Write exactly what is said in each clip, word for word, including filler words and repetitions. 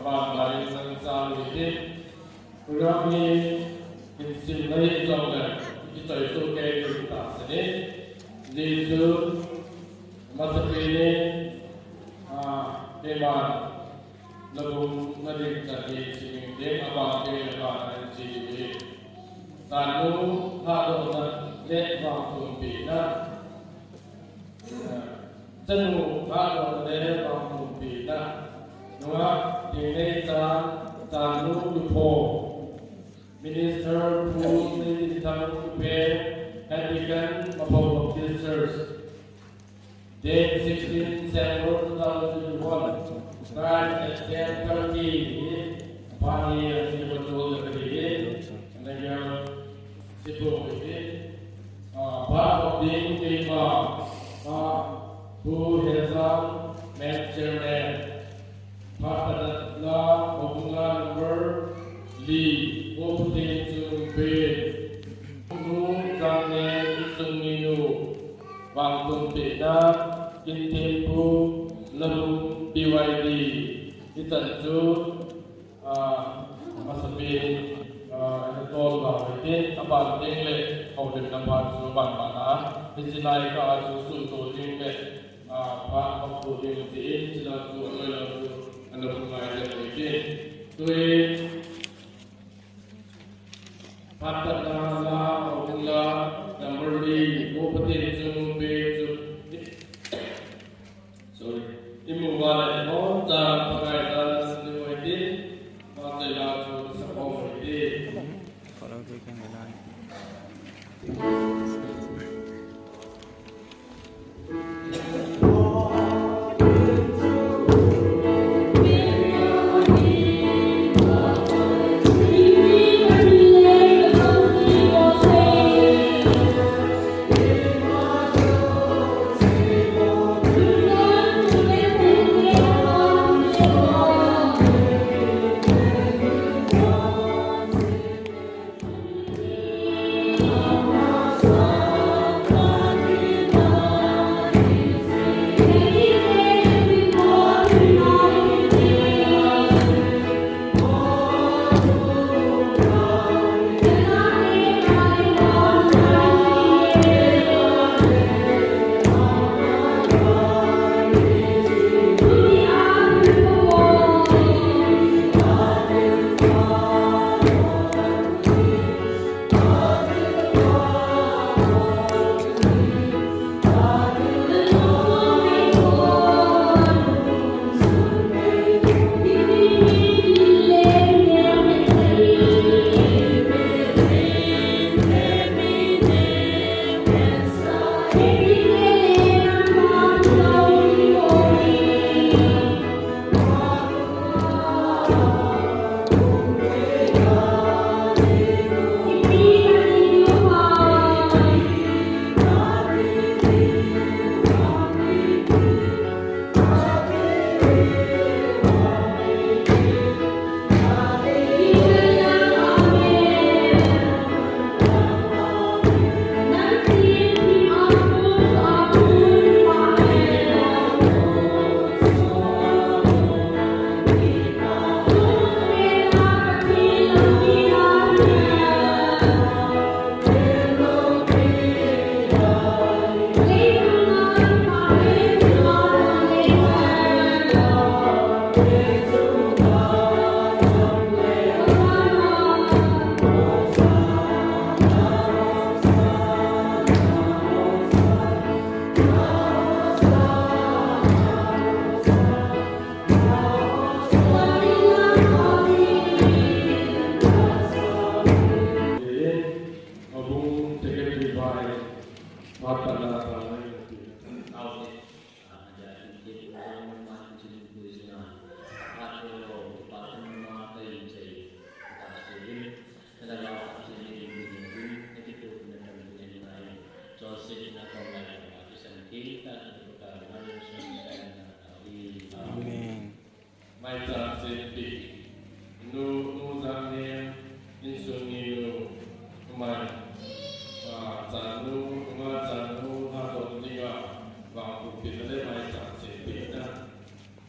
Ban ban in sang sang ni ti. Program hi hin sim lai jong le, ki choi so ke ju ta se ni. Jesu, masa pe ni, a, ke man, na bung na ding ta ni si ning ding, a ban ke le ban an ji ni. Sanu, ha do na, le ban tum pi na. Chanu, ha do na, le ban tum pi na. Nunga, ding nei cha, chanu, tu po. Minister Pu Seitinthang Upe, Anglican Mapho Baptist Church, date sixteen September two thousand twenty-one, time at ten thirty, Pani and Singapore Church, and the girl, Sipo, uh, part of the Upe, uh, Pu Hezang, Main Chairman. Phat patna, houbung la number li, Pu Pathen Chungpe. Nu Janglen Sungminu, vangtum pehna, Kinthempu, Lalung P Y D. Hichan chu, ah, masapen, ah, ana tol vang hitin, aban teng le, houlimna phat chu ban ban a. Hiche lai kah a chu sunto ding le, ah, phat hopto ding tin, chule chu, aloi lang chu, ana hung ngai le hitin. Tui, phat patna la, houbung la, number li, Pu Pathen Chungpe chu, sorry. Imu uva le, iboncha Pakai jal a sim diu ahi tin, vangchoi la chu sa khom u hite. Houbung Secretary pa, phat patna pa. Amen. Maicham sempeh. Nu, Nu Janglen, insung minu, aman, ah, chanu, ama chanu, ha to dinga, vangtum pehna le maicham sempehna,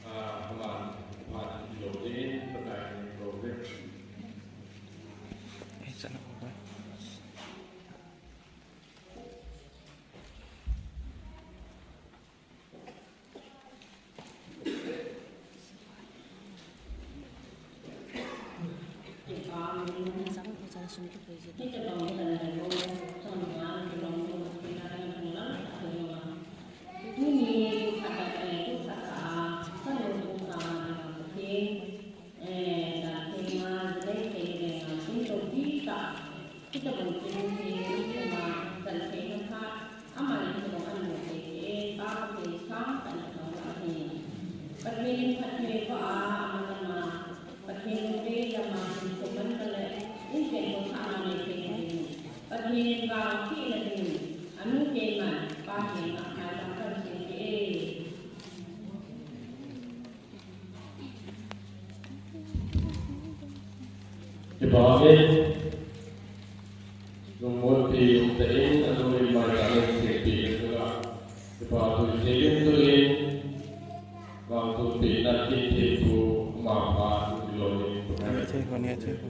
ah, aman, phat in lo dingin, Pathen in phattheiboh a, aman ama Pathen lungdei lama hin thuman kale, in pen ko thana nei thei ding, Pathen vangpehna ding, anu keiman Pa henga mailam kahin sem e. Kipa e. Lungmon pi umtah in, anu in mailam kahin sem e. Kipa thu sei in tu in. Vangthu pehna kitthei thu mama thu lo ni. Ni a thei ko, ni a thei ko.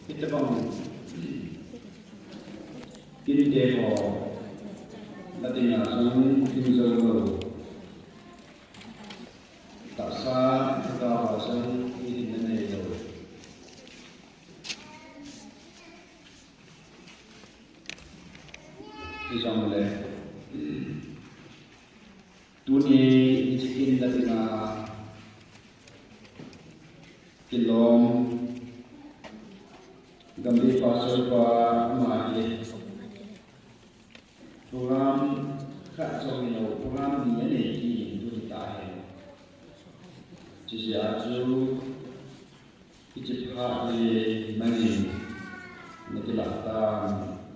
Hitobang kinte ho, nadinga jong kin jong lou. Tahsa, tahsa jong kin nanei lou. Hijongle, tuni hiche kin nadinga kilom Gambih Pastor pa ama hi program khat jong hilou, program ni anei kit in tuni tahin. Hiche jeh a chu hiche phat hi nangin nakilah tan,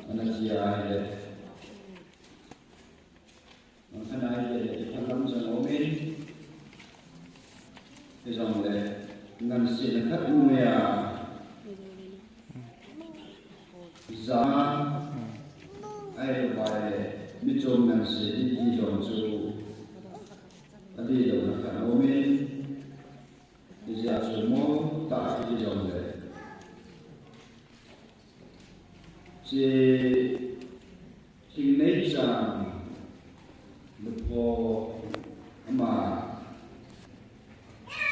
ana tia ahile. Nang khat nai le le khat lam jong aumin. Hijongle, ngansi na khat mu ya. Ja, ai lo bai le, mi chom ngansi ni ti jong chu. Adi lo na khat aumin. Hijeh chun mo ta hijongle. Che Thingneichang lupho ama,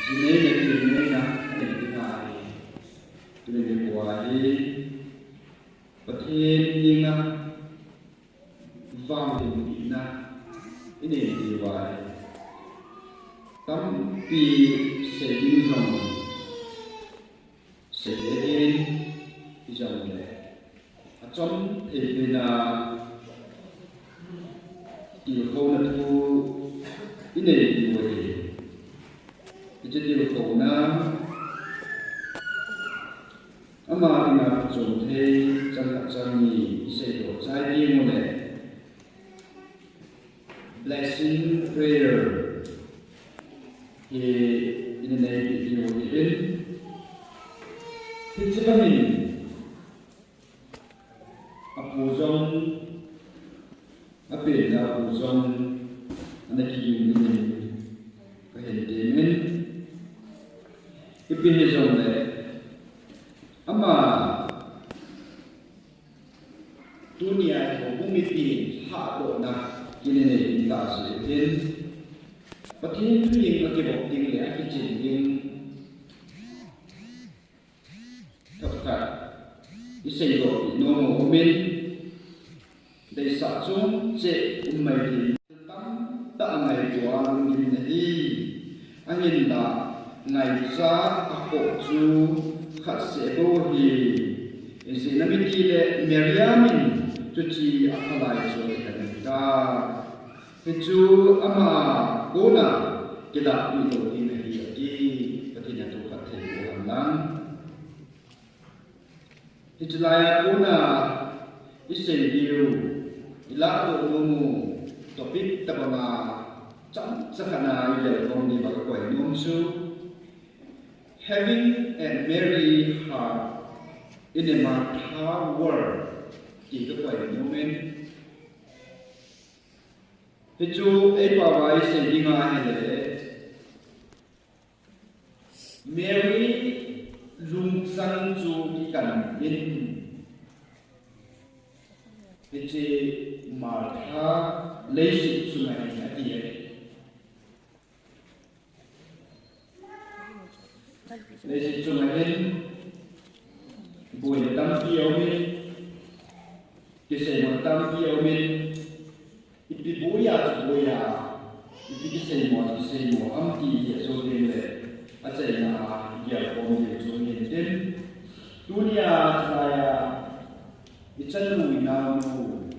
jinei le thingneina anei ding ahi. Tuni nikho hi Pathen henga vangpehna inei diu ahi. Tampi sei ding jong Sei ding, hijongle, achom thei pen a, tilkhouna thu inei diu ahi. Hiche tilkhouna, ama dinga chom thei, chang khat chang ni isei doh chai ding uleh. Blessing prayer hi inei diu ahin. Hiche bangin apu jong, apenna apu jong, ana kigin dingin kahin temin. Ipi hijongle, ama Tunia hi houbung mipi hatdohna kinei ding tah jeh hin, Pathen thu in akivop ding le akichen ding themkhat isei doh nom u aum in, deisah chom cheh um mai thei tamtah angaito a lunggimna ahi. Ahinlah, ngaichat akhoh chu khat seh bou ahi. Ijeh inem itile Miriam in chuche aphalai chu ahin tai. Hichu ama kona kilahpeh lou ding ahi ati. Pathen in atoh phatthei boh hen lang. Hiche laiya kona isei diu, ilahdoh nom u topic tobanga chomcha khat na igelkhom diuva kakoi nom chu, Having a Merry Heart in a Martyr's World ti kakoi nom in. Hichu eipao a isei ding ahile, Mary lungchang chu kikan in, hiche Martha leiset chunga hin ati e. Leiset chunga hin boina tampi aum in, kiseimo tampi aum in, ipi boina chu boina, ipi kiseimo chu kiseimo ham ti hi ajo ding le achaina a gel khom ding chu hin tin. Tunia chulai a ichanu inaonu,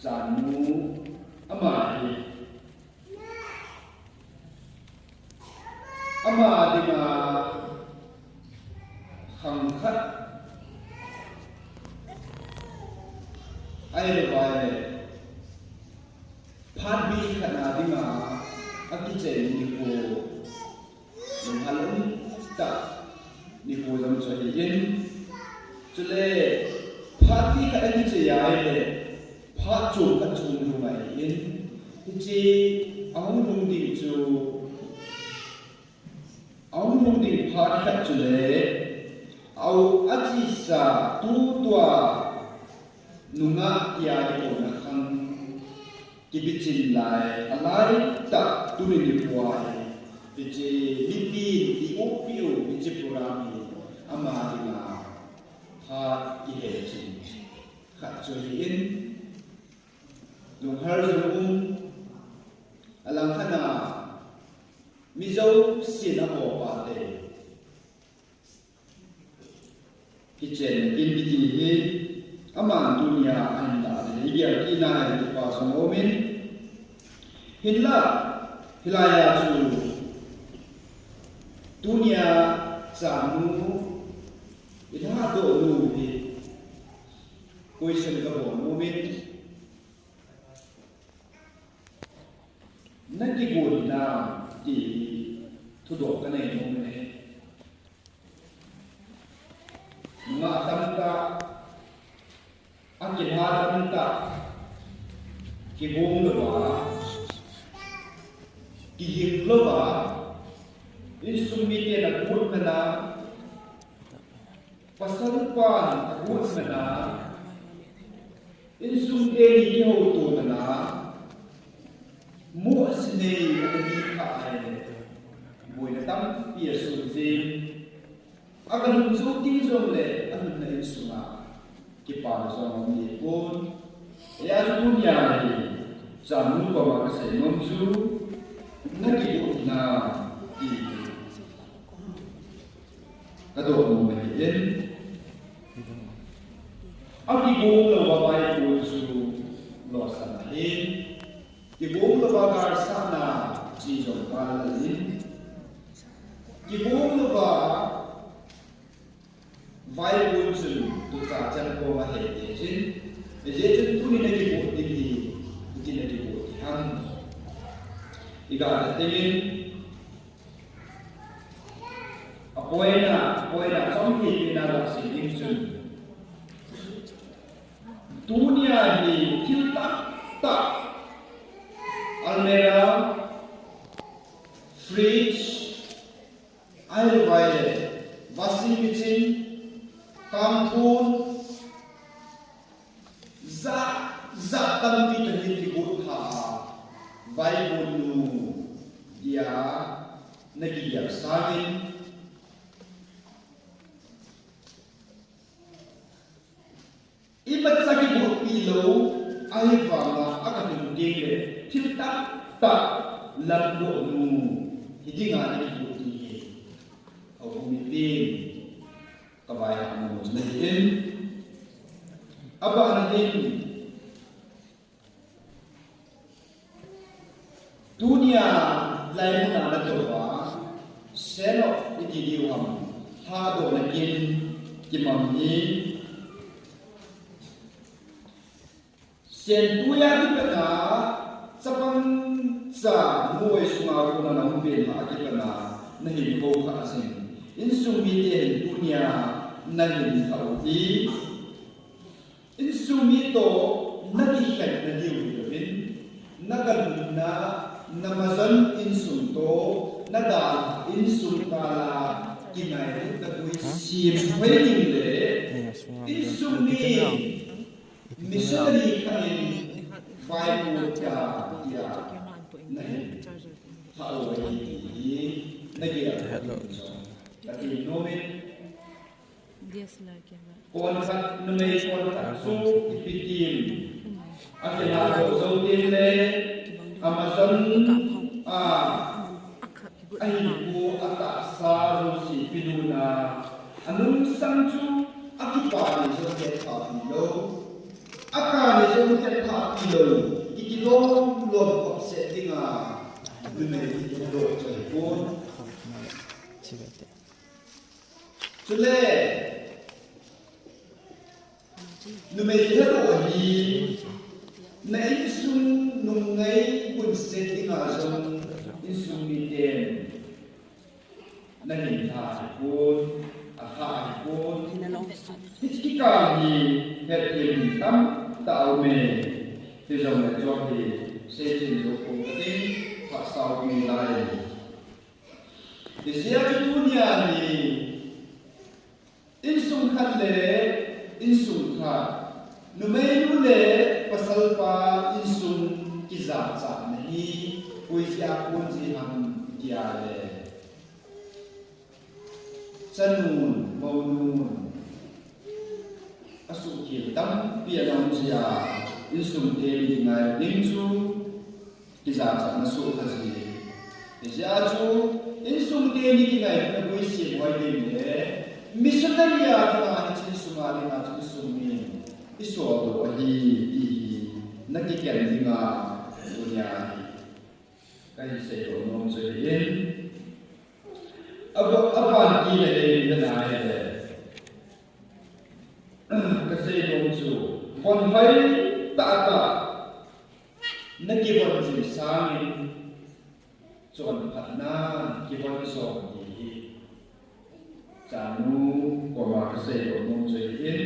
chanu ama hi Ama dinga khang khat ahilou vai le, phat bih khat na dinga akichai nikho, lunghang um tah nikho jong chu ahi in. Chule phat bih khat akichai ahile, phat chom khat chom lhung ahi in. Hiche ahung lhung ding chu, ahung lhung ding phat khat chule, au achesa tutua nungah tia kikouna khang kibichin lai, alaitah tuni nikho hi, hiche mipin i-upi u hiche program hi ama dinga phat kihechin khat chu ahi in. Lunghang jong um, alangkhat a mi jousen aho pate kichenna kin kiti hi aman tunia ahin lah ding hi gel kit na hi kipa jong aum in. Hinla, hilai a chu tunia chanu ilhadoh nu hi question kabol nom in. Nakigot hinam ti thudoh kanei nom e. Nungah tamtah, akilha tamtah, kigong louva, kihing louva, insung miten agot mana, pasal pan agot mana, insung teni kihouto mana, mohsei nei ana hi kha ahile, boina tampi asoh jeng. Aga lhun jou teng jongle, alhunna insunga kipana jong aum ding pon. Hijeh a chu tunia hi, chanu koma kasei nom chu, nakigot hinam ti kadoh nom ahi in. Akigong louva vaipoi chu losam ahi. Kigong louva galsatna che jong kal in. Kigong louva vaipoi chun tucha chan koma hei te chin. Hijeh chun tuni nakigot ding hi, iti nakigot ding ham. Iga ta tengin, apoina, apoina chomkhat pen a gasei ding chun, tunia hi thil tamtah, almirah, fridge, ahilou vai le, washing machine, kangthon, jat jat tampi kahin kigot lha a, vaigotnu dia nakigel sangin, imacha kigotpi lou ahivanga aga lhun tengle thil tamtah lamdohnu hidinga nakigot ding hi, houbung mipin kavaihah nom chu ahi in. Abana hin, tunia laimun a natouva, send off iti diu ham, lhadohna kin kimang hi, sentui a kipatna, chapang cha moi sunga kona nahung pen a kipatna, nahin kou kha jing. Insung mite hin tunia nahin lhau hi, insung mi toh nakikhen nadiu hilouvin, nagalhunna, namajon insung toh Nada insung kala kinai tabui sim hoi ding le insung mi missionary khat in Bible ta tia nahin tha o hi na ge a. Ati nomin Kon khat numei kon khat chu ipi tin. Akila ho zo tin le Amazon a ahin pu atahsa zo si piluna anung sang chu akipa ni zo te pha pi lo. Aka ni zo te pha pi lo. Iki lom lom kop se dinga numei iki lo chai kon. Chule numei thelo hi na insung nung ngai kun se dinga jong insung mi ten na hin tha hi kun a tha hi kun. Hichi ka hi het hin tam ta u me. Hi jong le jong hi se chin jo ko ka ding pha sau mi lai. Hijeh a chu tunia hi insung khat le insung khat, numeinu le pasalpa insung kijachatna hi koi jeh a kon ji ham tia le, chanun, mounun, asuhkhel tampi ana um jeh a, insung teni kingai ding chu kijachatna soh kha ji. Hijeh a chu insung teni kingaina boi se boi ding le missionary a dinga hiche insung a dinga chu insung mi isol doh ahi ti hi na kiken dinga tunia hi kahin seidoh nom chu ahin. Abo, aban ti le le na le. Kasei nom chu, von hoi tahtah na kivon jing sangin, chonphatna kivon jong hi, chanu koma kasei nom chu ahin.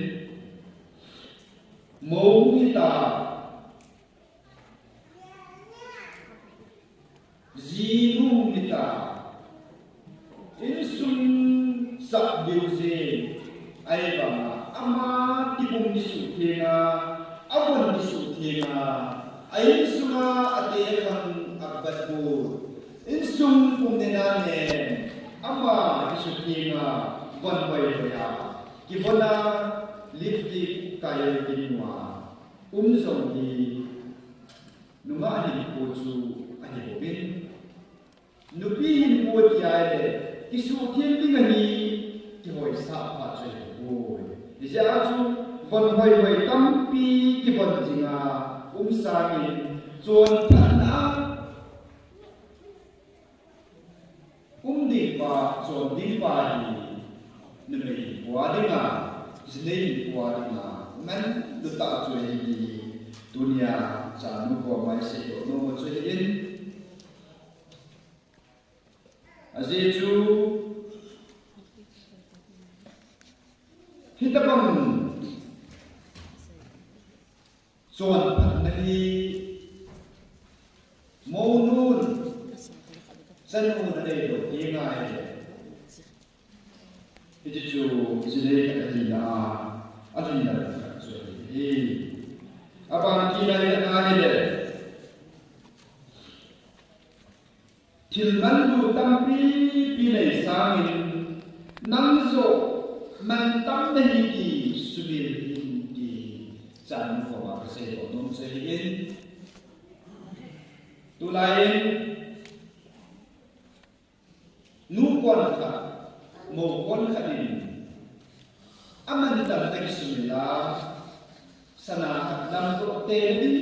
Mou hita, Jinu hita, insung sah diu jeh, ahivanga ama kibung kisuh thenga, avon kisuh thenga, a insunga ate khang abat bu, insung pum nena nen, ama kisuh thenga, von hoi hoi a, kivona lipstick kai kinua, um jong hi, Nungah hinkho chu ahi bou in, nupi hinkho tia le, kisuhtheng ding ahi, kihoisah pha chu ahi bou. Hijeh a chu, von hoihoi tampi kivon jinga, um sangin, chonphatna, Um ding pa, chon ding pa hi, numei hinkho a dinga, jinei hinkho a dinga, manlu tah chu ahi ti hi, tunia, chanu koma iseidoh nom u chu ahin. Ajeh chu, hitobang, Chonphatna hi, mounun, chanun anei lou teng ahile. Hiti chu, jinei khat ahina a, alhinna khat chu ahi. Aban kit ahile. Thil manlu tampi pi nei sangin, nang joh mantam nahi ti sumil in ti, chanu koma kaseidoh nom chu ahin. Tulai in, nu kon khat, mou kon khat in, amantam tah kisumil a, Sana khat damdoh tei na ding,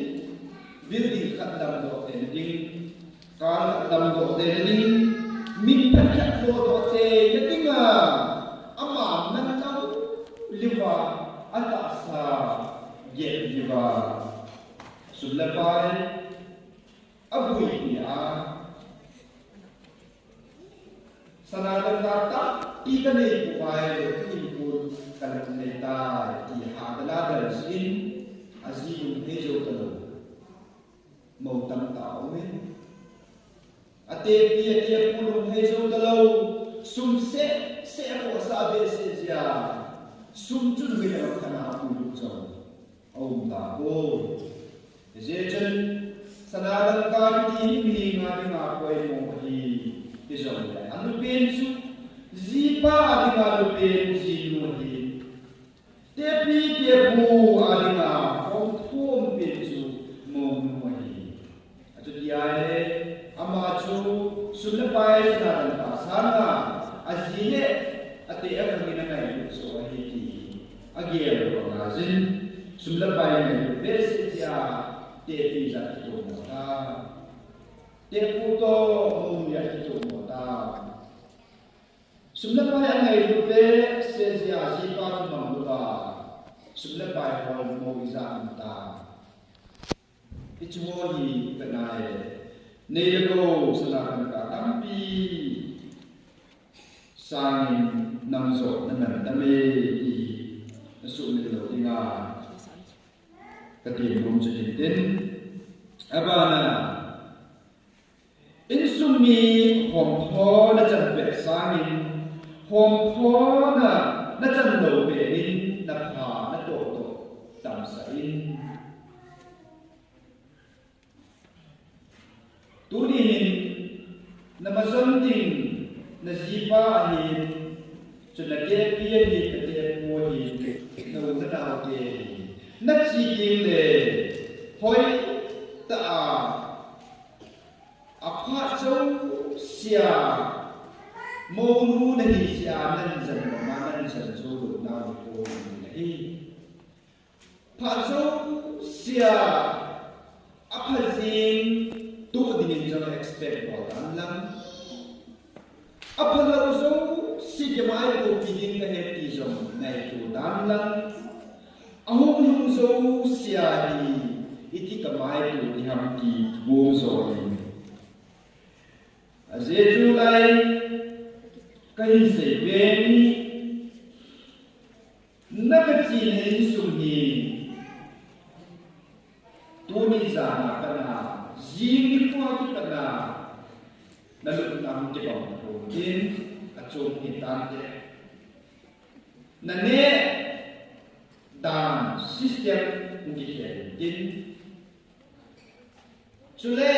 building khat damdoh tei na ding, car khat damdoh tei na ding, min phat khat lhodoh tei na dinga, ama mantam liuva, atahsa gel liuva, sum le pai, Abui nia, sana dangka tampi kanei puma ahile, kahinkho kalung nei tai, ti ha kala dal jin, aji lung nei jou talou. Mou tamtah aume. At Tepi a tepu lunghei jou talou, sum seh seh a khohsah behseh jeh a, sum chu nui le khat a apuilut jong aum tapoi. Hijeh chun, sana dangka kiti hi mihem a dinga poimo ahi, hijongle alupen chu, jipa a dinga lupen jinu ahi. Tepi tepu a dinga khomthom pen chu mounu ahi. Achuti ahile, ama chu sum le pai sana dangka sanga, aji le ate akhang in angailut joh ahi ti agel banga jin, sum le pai ngailut behseh jeh a, tepi jat kitomo ta, tepu toh mounu jat kitomo ta. Sum le pai angailut behseh jeh a jipa chu manglouva, sum le pai holmo ijat um ta. Hiche ho hi ivet nai le, nei le gou sana dangka tampi sangin nang joh naman tame ti nasuhmil lou dinga katem nom chu hintin. Abana, insung mi homthona chan pet sangin, homthona nachan lou pet in napha natoh toh tamsah in. Tuni hin namajon ding najipa ahin, chun natepi ahin, natepu ahin, nau nanaote ahin, nache ding le hoitah a, aphat jousea, mounu nahi jeh a nahin jan lama nahin jan jou lou nau nikho ahi. Phat jousea, apha jeng toh dingin jong expect bol dan lang. Aphalou jouse kimaipopi ding kahi ti jong ngaito dan lang. Ahung lhung jousea hi iti kamaipo ding ham ti kigong jo ahi. Ajeh chu lai kahin seibe ni, nakachena insung hi tuni jana pat a, jing nikho a kipat a, nalupna hung kibang tapon tin, achom hitante. Naneh dan system hung kikhel tin. Chule,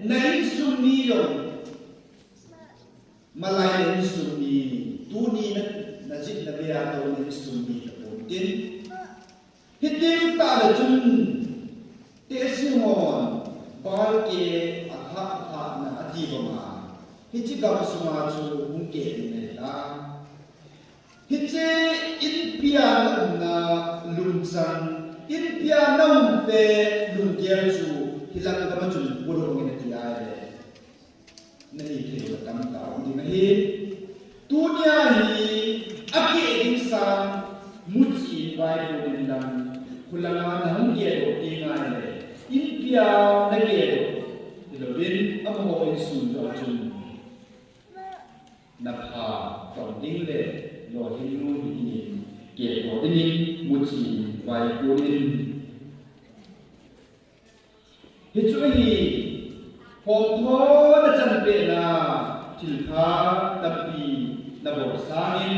na insung mi jong, malai na insung mi, tuni na, najih nabeh a tou na insung mi tapon tin. Hiteng tah le chun, tehse hon, Baal ke alhah lhahna ati banga, hiche gam sunga chu hung keh ding ahi ta. Hiche inpia na umna lungchang, inpia na um pet lunggel chu hilang gam a chun pulou nge nati ahile, nahi thei lou tamtah um ding ahi. Tunia hi akeh ding sang muchi in vaipon in lang, khulanga nahung kehdoh ding ahile, inpia nakehdoh hilouvin amaho insung joh a chun napha tong ding le lolhing nu hi kehdoh dingin muchi in vaipon in. Hichu hi homthona chan pet na thilpha tampi nabol sangin,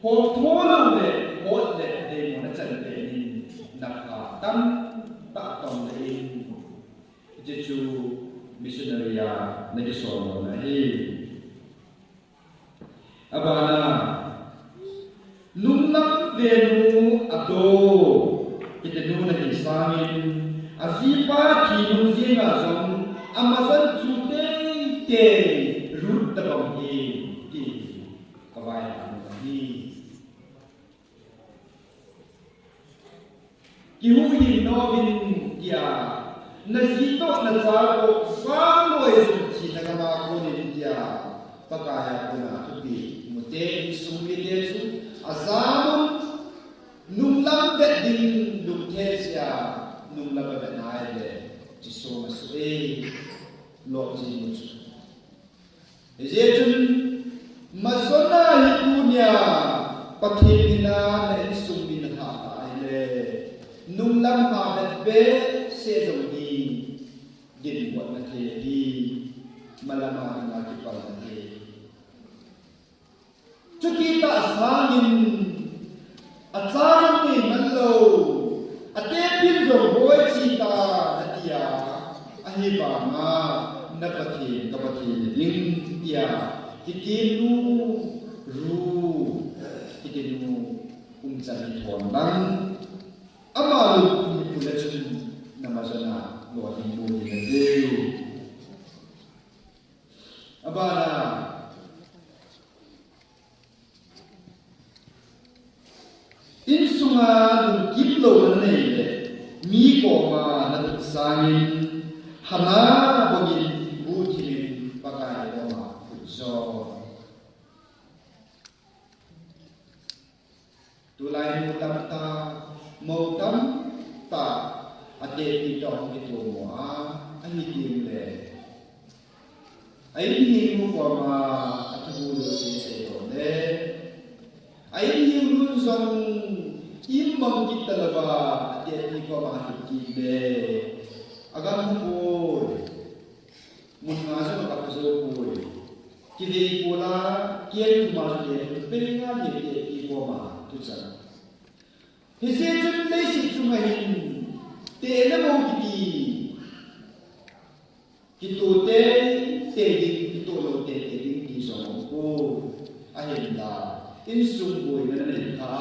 homtho lou le hot le deimo na chan pet in napha tamtah tong le in. Hiche chu missionary a nakisol louna ahi. Abana, nunglam venu ado, kiti nu nahi sangin, ajipa thi nung jenga jong, amajon chu teitei Ruth tabang hi, ti kavaihom ahi. Kihuhhing nom in tia, naji toh nacha toh, jangloi jong thina gam a kon in tia, Pakai a kona thupi mute insung mite chu, ajamun, nunglam vet ding lungthim jeh a, nunglam avet nai le, Jesu Masiah, lolhing nu chu. Hijeh chun, majona hi tunia, Pathen in a na insung min athah ta ahile, nunglam ha vet behseh jong hi, gingotna thei ahi. Malama dinga kipalna hi. Chuti tah sangin, acha jong nei man lou, atepin jong boi chi ta, natia, ahivanga, na Pathen, ka Pathen ding, tia, kiti nu, ru, kiti nu, umchan hi thon lang, ama lu, ni pula chun, na majana, lo ni mu ni na de. Abana, insunga lungkim lou nanei le, mi koma nalut sangin, Hannah bangin guhthim in Pakai koma khut jo. Tulai nu tamtah, mou tamtah, atepi toh kitomo a, ahi ding le. A-in hing nu koma, athubu lou sese toh le. A-in hing nu jong, imbang kit talouva, atepi koma, ahi ding le. Agam poi. Mun nga jong aga pha jou poi. Kivei kol a, kei thum a jong le, pei nga le te ti koma, tu chan. Hijeh chun leiset chunga hin, te le mou kiti. Kito te, te ding, kito lou te, te ding ti jong um poi. Ahinla, insung boina nanei kha.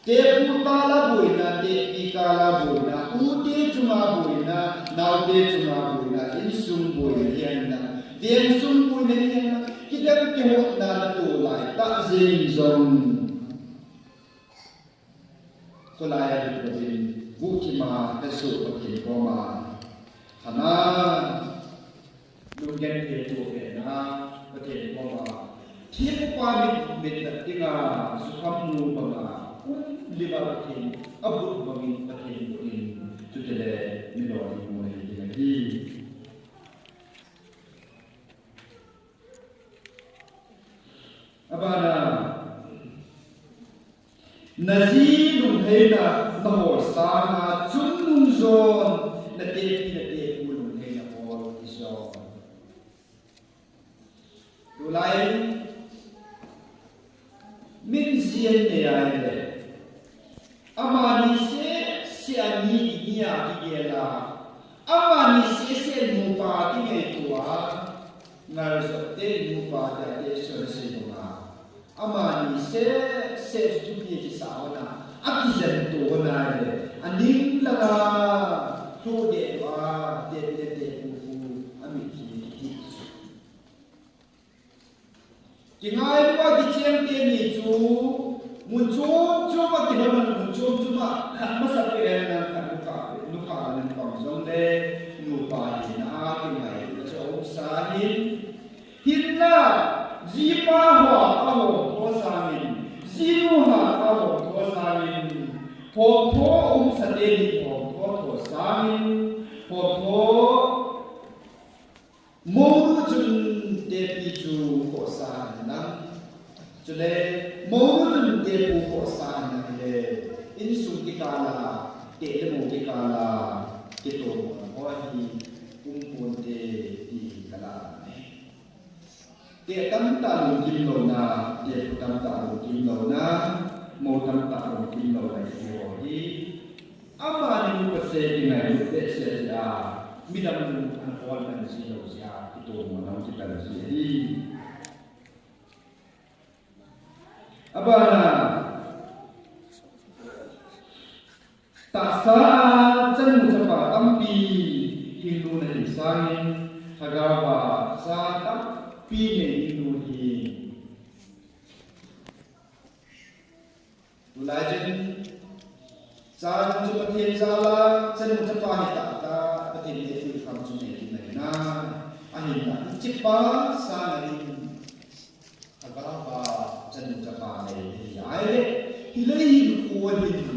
Tepu kala boina, tepi kala boina, ute chunga boina, naote chunga boina, insung boina hi ahi na, vengsung boina hi ahi na, kidang kihotna natoh lai tah jeng jong. Kholai a lut louvin, guhthima kasoh Pathen koma. Hannah, lunggenthei toh pena, Pathen koma. Thempa mit, mit na dinga, sukham nu banga, um liva Pathen, abut bangin Pathen bangin, chutile, mi lou ni mu nei ding ahi. Abana, naji lungheina nahol sanga chungnung jon, natepi natepu lungheina hol ijon. Tulai, min jin nei ahile. Amani seh, seh a ni, ni a kigel a. Amani seh, seh nupa kingaito a. Ngal jot te nupa te a te sona sei nunga. Amani seh, seh thupi kisa hona. Akijen to hona le. Aning langa. Thu de wa, de, de, de, pu, pu. Ami ki, ki, ki. Kingailu a kicheng teni chu, mun chom chom a kilhon a, mun chom chom a, khat masat peh hen lang khat nukha, nukha lang pang jongle, nupa hina a kingailu a chu aumsa hin. Hinla, jipa ho a hom tho sangin, jinu ho a hom tho sangin, hom tho umsa teni hom tho tho sangin, hom tho Mounu chun tepi chu khohsa henlang. Chule, mounu chun tepu khohsa henlang le. Insung kikala, te le mo kikala, kitomona ho hi, um ponte ti hi kala ne. Te tamtah lungkim louna, tepu tamtah lungkim louna, mo tamtah lungkim louna hi ho hi. Amani nu pa se kingailut behseh jeh a, midang nu ana bol man ji lou jeh a, kitomona kitan ji ahi. Abana, tahsa a chanu chapa tampi hing nu nahi sangin, lhagao a cha tampi nei hing nu hi. Tulai chun, cha jong chu Pathen jal a, chanu chapa hi tah tah, Pathen in eipui kham chu nei ding ahi na. Ahinla, hiche pa sanga hin, lhagao a, chanu chapa nei hi ahile, hilai hinkho hin,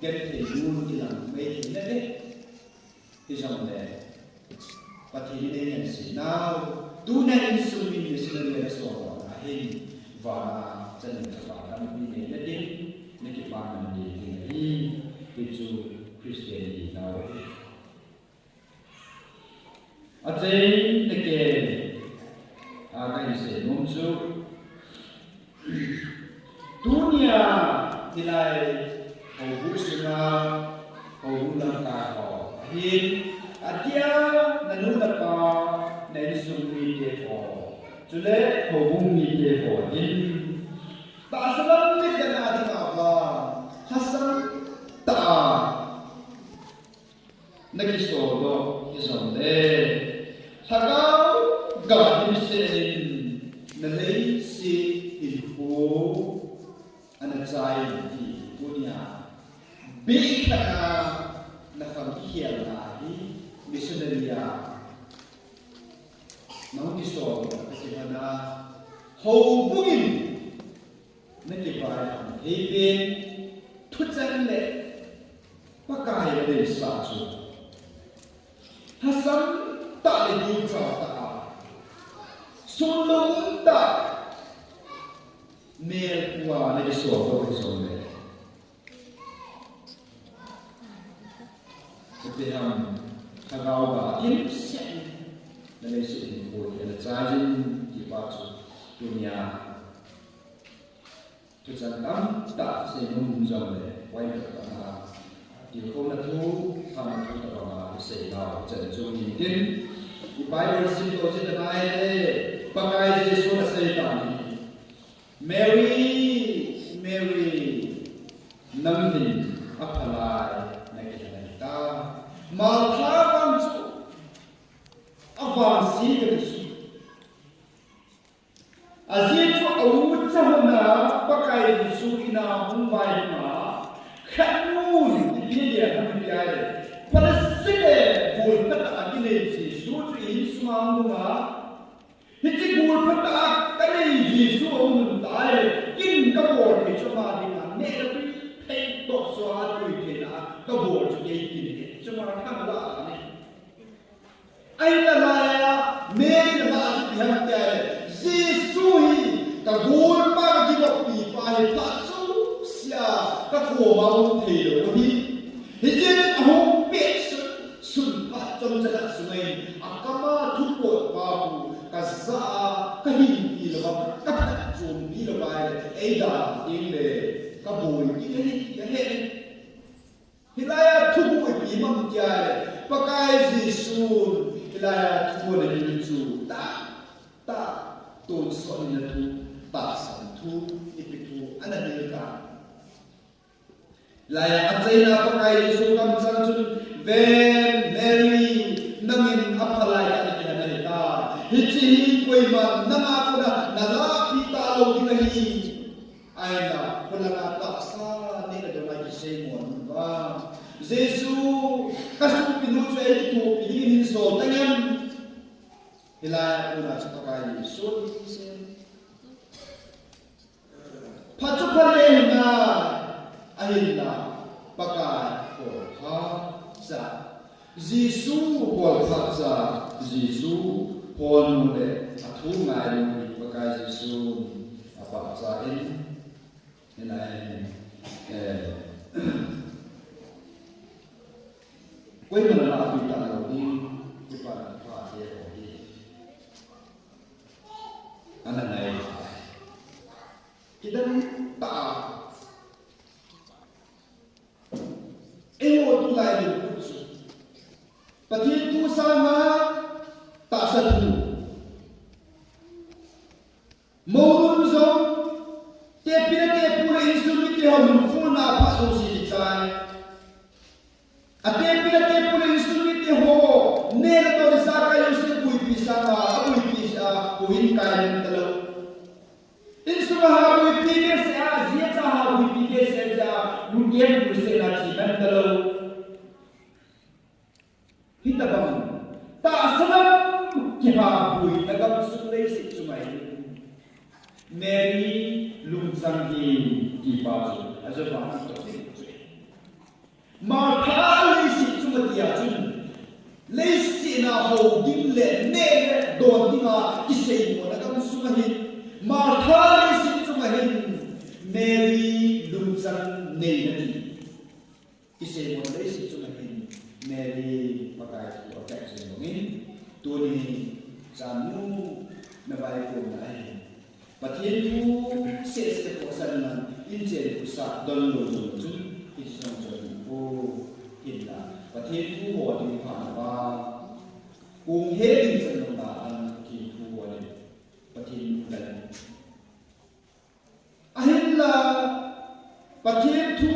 genthei nun kilang mai thei nate. Hijongle, Pathen in eingaiset nau, tuna insung mi missionary ana sot lona hin, vana chanu chapa tampi neina ding, nakipah man ding ahi, hichu Christian hinau ahi. Achaina kei, Kahin seinom chu, tunia hilai houbung sunga houbung lamkai ho ahin, adia nanu napa, na insung mite ho, chule houbung mite ho ahin, tahsa lam mit le na dinga vang lhasam tah a nakisoldoh hijongle, lhagao ga dimset in naleiset hinkho ana chai in ti tunia bih khat a nakhang kikhelna hi missionary a nahung kisoldoh a kati hana houbung in nakivaipoh thei pen thucheng le Pakai adeisah chu lhasam tah le gilchat tah a, sunlum tah, melpua nakisoldoh hijongle, ipi ham, lhagao ga dimset in naleiset hinkho hi ana chai in ti pa chu tunia thucheng tamtah seinom um jongle, point tah tah a, tilkhouna thu, phatna thu tobang a isei nau chan chu hitin, i Bible simdoh jing nalai le, Pakai Jesun asei tan ahi, Mary, Mary, nang hin aphalai nakilhen ahitai. Martha vang chu avangse kati chu. Ajeh chu a ucha hon a Pakai Jesu in a hung vaihom a, khatnun ipi ati ham ipi ahile, phatseh le gol phatah a kinei Jesu chu i insunga hung a, hiche gol phatah a kanei Jesu ahung lhun tah le, kin kabol thei chu ama dinga, neh le tui thei toh sua tui theina a kabol chu kei kin ahi, chu Martha lah ahi. Ahinla laiya Mary in ama chu ipi ham tia ahile, Jesu hi kagolpa, kagilou pipa hi phat jousea kakoma um theilou ahi. Hichun ahung pet sun, sun phat chomcha khat sunga hin akama thupotpa hu kajah a kahinpi louva, kaphatchompi louva ahile, eidalha tengle kaboi ding ahi ti ahe. Hilaiya thugu ipi ham tia ahile, Pakai Jesun hilaiya thu ana hil chu tahtah, tonsot nina thu, tahsan thu, ipi thu ana hil tai. Hilaiya achaina Pakai Jesu kamchang chun, ven Mary, nangin aphalai tah a nakilhen ahitai. Hiche hi koiman nanga kona nalahpeh talou ding ahi. Ahinla, khulanga tahsa neh le don a kisei mo uva, Jesu, kasopi nu chu eikithopi dingin hinsol tangem. Hilaiya kona chu Pakai Jesun phat chu phalei hinai, ahinla Pakai bolpha cha, Jesu bolpha cha, Jesu holnu le athu ngainu hi Pakai Jesun apachat in, hinai, eh, koiman nalahpeh talou ding, kipana pha te ho hi ana ngai. Kidang tah a, eiho tulai ding khu chu, Pathen thu sanga tahsa thu, mounu jong, tepi le tepu le insung mite ho lungkholna phat jouse kichai. Atepi le tepu le insung mite ho, neh le don ijakai jouse boipi sanga, aboipi jeh a, houin kai lhon talou. Insung a ha boipi behseh a, ajeh chu ha boipi behseh jeh a, lungkem lungsetna che lhon talou. Hitobang tahsa lam kiha boina gamsung leiset chunga hin Mary lungchang hin tipa chu ajou vang kitoh ding chu. Martha leiset chunga tia chun, leiset a hou ding le neh le don dinga kiseimona gamsunga hin, Martha leiset chunga hin Mary lungchang neina ti. Kiseimona leiset chunga hin Mary Pakai thu avet jing bangin, tuni hin chanu na vaikomna ahi. Pathen thu seh seh khohsahna in chen khohsah don lou jong chun, hiche jong chu ahi poi. Hinla Pathen thu ho ding phat na pa, kong he ding chan lou na an Pathen thu ho ding, Pathen thu ding. Ahinla, Pathen thu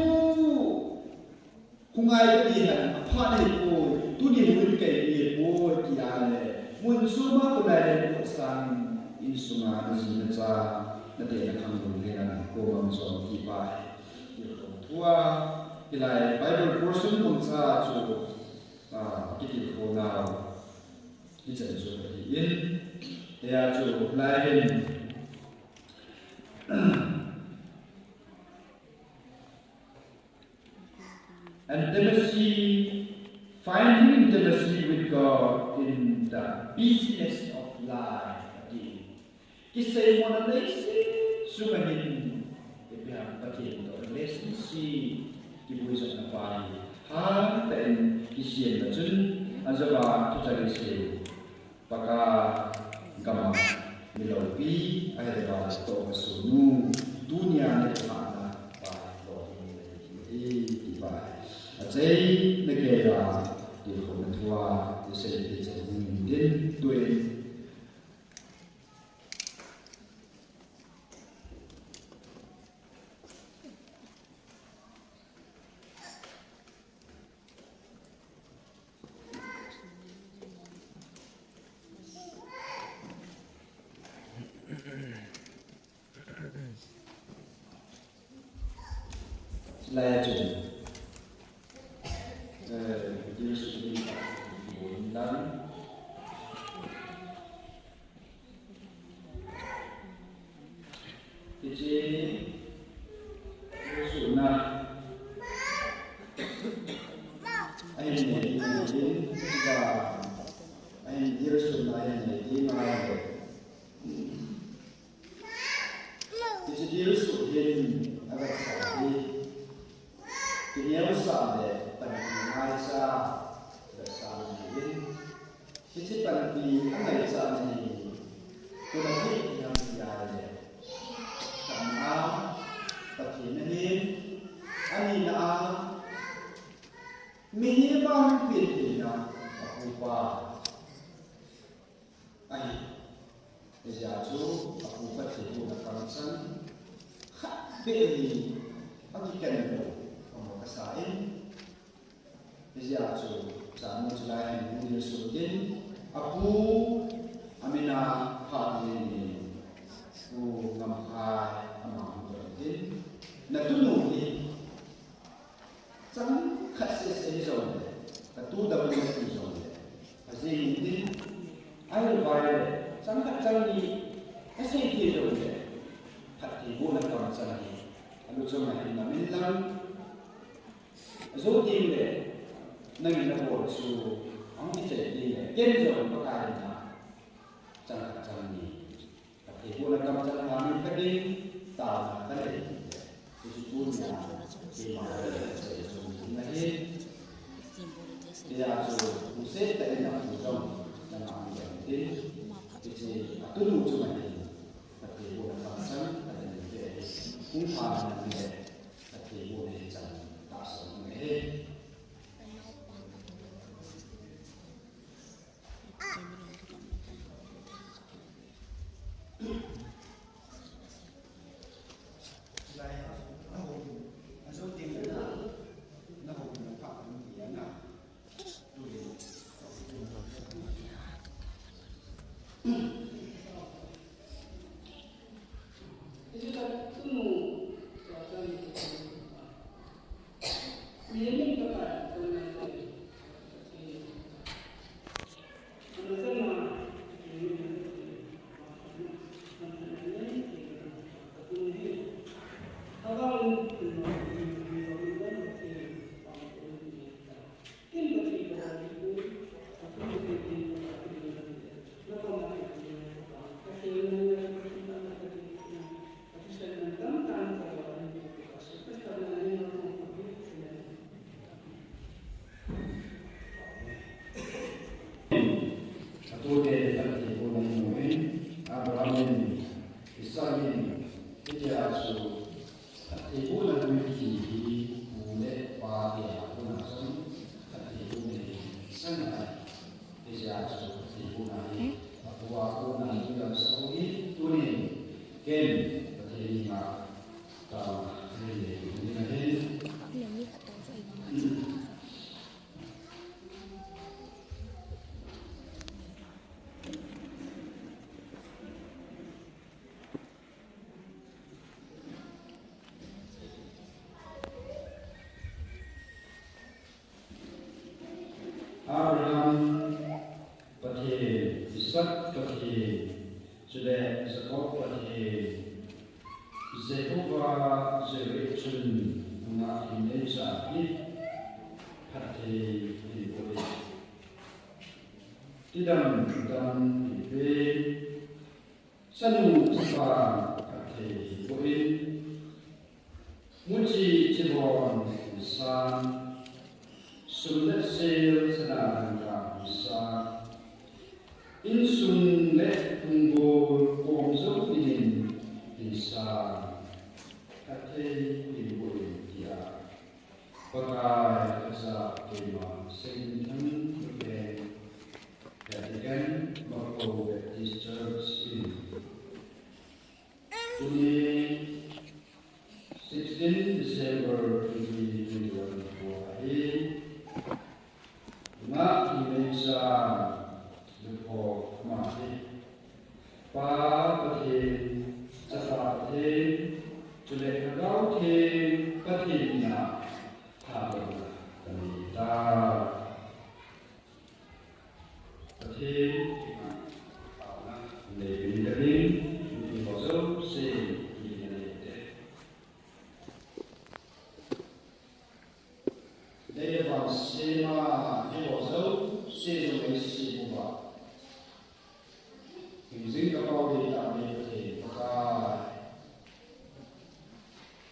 hung ngai kadi hen, aphat hipoi, tuni hung in kei hipoi, tia le, mun suma kona le, ko sang, insunga, na ji na cha, na te na khang lung he na, ko mang chom ti pa, ti ko thua, hilai, Bible portion kum cha chu, ah, kiti ko nau, hichan chu, in, tia chu, lai hin, Intimacy, finding intimacy with God in the busyness of life. Ati. Kiseimona leiset sunga hin, ipi ham Pathen toh relationship kibui jona pa hi. Hangtah in kisem na chun, ajoba thuchari se. Pakai gama miloupi, ahilou le toh kasonu, tunia nilhahna pa lolhing nei ti pa. Achaina geiya, tilkhouna thua, isei te chai hung in tin, tuin. Lai chun, eh, Jesu ni ka, Hiche, Jesu na. Ahin nei, ahin nei, ahin Jesu na, ahin nei, ahin nei. Hiche Jesu hin, aga sa hi. Kineosah le panpi ngaicha, vetsahna ahin. Hiche panpi angaichatna hi, koi a koi ham tia le, khatna a, Pathen ahin, anina a, mihem a hung pen theina, apupa. Ahi, hijeh a chu, apupa theibohna kamchang, khat beh hi, akiken lou, amaho kasa in. Hijeh a chu, chanu chulai hin hung ding sutin, apu, amin a phat ding in, Pu Ngamkhai, ama hung ding tin, natunu hi, Chang khat sese hijongle, katu dam le ti jongle, ajing in tin, ahilou le, chang khat chang ni, asei thei jongle, phattheibohna kamchang hi, alu chang a hin namin lang, ajo teng le, nangin nabol chu, ahung kichai teng le, ken jong Pakai in a, chang khat chang ni, Phattheibohna kamchang a min kading, taona kanei. Hichu tunia, keima kanei, achai chun ahi. Hijeh chun, hung seh tah in apu jong, nangma min tin. Hiche, atunu chunga hin, phattheibohna kamchang, kanei. Hung pha nang le, phattheibohna hi chang, tahsan ahi. Chule Jacob Pathen, Jehovah Jireh chun nungah hinei cha hi phatthei hinboh in. Tidam dam hinpe, chanu chapa phatthei hinboh in. Muchi chibon hinsa, sum le sel chana dangka hinsa, insung le punggol kom jou dingin hinsa, phatthei hinboh in tia Pakai kacha keima Saint Anthony Vatican Mako Baptist Church in Tuni sixteen December twenty twenty-one nikho ahi. Nungah hinei cha lupho ama hi Pa Pathen, Chapa Pathen, chule Lhagao Theng Pathen mina thadohna kanei tai. Pathen, taona nei ding ka ding, mipi ho jouse, mi na nei te. Nei le vang sema, hiho jouse jong nei sei uva. Hingjing kapao ding tah nei Pathen Pakai.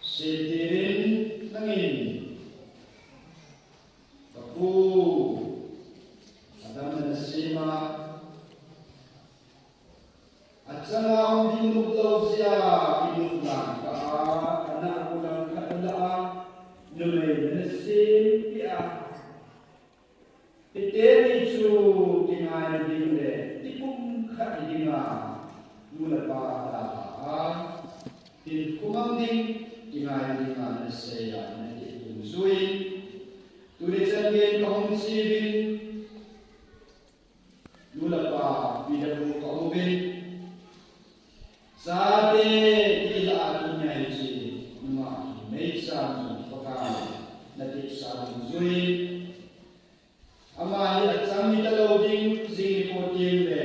Sei tivin nangin, Ka pu, Adam nasema, achanga hung ding nop lou jeh a, inop lang kah a, ana pu lang khat alah a, numei nasem peh a. Hiteni chu kingai ding le, tipum khat ding a, nu le pa ta a, hinkho mang ding, kingai ding a nasei a, natip dungjui. Tuni chan gei kahung che uvin, nu le pa, P W kaum uvin. Chate, ilah a tunia hiche, nungah hinei chan jong Pakai, natipsa dungjui. Ama hi achang hita lou ding, jing nikho teng le.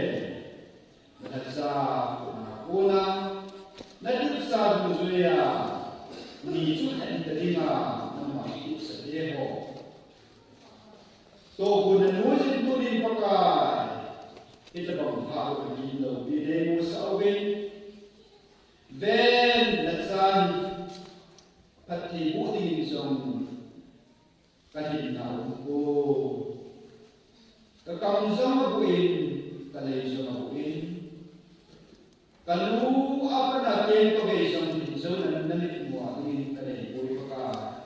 Nalhacha kona kona, natipsa dungjui a, ni chu khat hita ding a, nangma tupsa te ho. Toh hu nanuijin tunin Pakai, hitabang pha u kagin lou pi deimu sah uvin. Ven nachan phatthei boh dingin jong Ka hinna um poi. Ka kam jong abuh in, ka lei jong abuh in. Ka lu a pat a keng kavei jong hin jong na, na mitmu a dingin ka nei poi Pakai.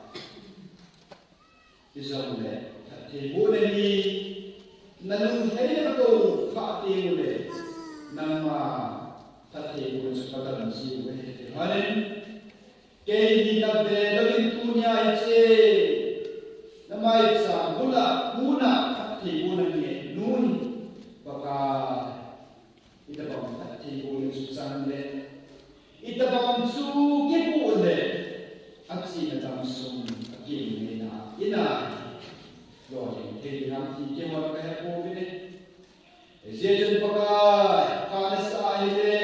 Hijongle, phattheibohna hi, na lunglhaina ka tou phah teng ule, nangma phattheibohna chu ka dam jiu ahi ti hon in. Kei hi na ve louvin tunia hiche, na maicham bul a, hun a phattheibohna ngehnu in, Pakai, hitabang phattheibohna chu chang le, hitabang chu kiboh le, achena dam sung, akingaina in a, lolhing thei ding ham ti kihon kahe pouvin e. Hijeh chun Pakai, ka nasa ahile,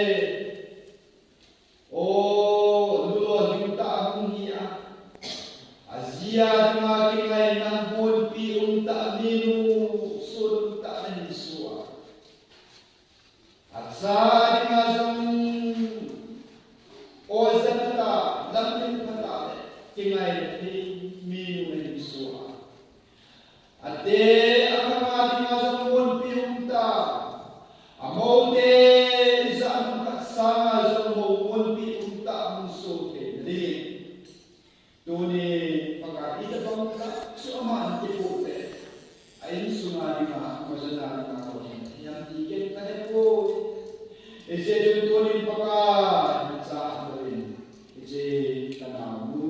O, nu lolhing tah hung hi a. Aji a dinga kingaina honpi um tah, minu sun um tah nahin soh a. Acha dinga jong oja phatah, lamlen phatah le kingaina thei minu nahin soh a. Ate, akhang a dinga jong honpi um tah. Amoute, ijat ham khat sanga jong mou honpi um tah hung soh theina dingin. Tuni Pakai hitabang khat chu aman kipoh le, a insunga dinga, amajon a dinga lolhing thei ham ti ken kahe poi. Hijeh chun tunin Pakai, nacha a koi in, hiche kanaonu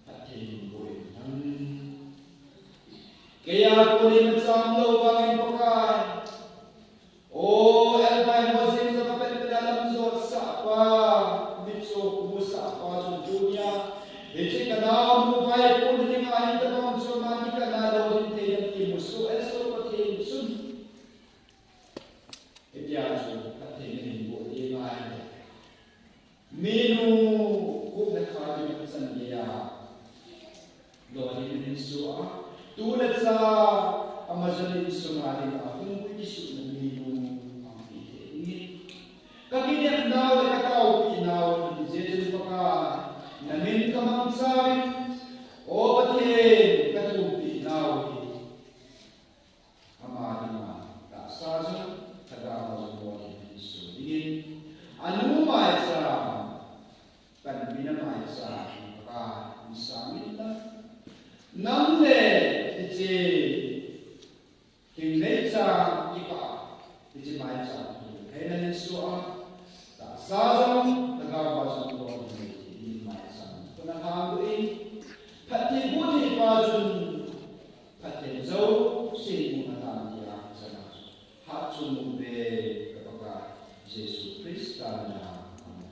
phatthei hinboh in lang. Kei a kon in acham lou vangin Pakai. O, elbai ho jeng jong a pet pet a lamjot sah pa, mitcho kumu sah pa chun tunia hiche kanaonu vaipohna dinga hitabang chu ama kikah a lolhing thei ding kimu soh e, so Pathen chun. Hitia chu phatthei nahin boh ding ahi. Minu, khup le kha ding phatsan geiya lolhing nahin soh a, tu le cha, amasapen insunga dinga hung kisuhna minu ahung hi thei ding ahi. Ka kinepnau le ka taopi nau hi, hijeh chun Pakai, na min ka mangchan, O Pathen, ka thupi nau hi. Ama dinga tahsa jong lhagao jong lolhing nahin soh dingin, anu maicham, panpina maicham, Pakai, hin sang in lang. Nang le hiche Hingnei cha kipah, hiche maicham hi, hei nahin soh a, tahsa jong, lhagao jong lolhing nahi, hiche maicham. Kona hang in, phatthei boh thei pa chun, phatthei jouse mu ahitai tia, sana. Hatchungnung ve ka Pakai, Jesu Christa mina, amen.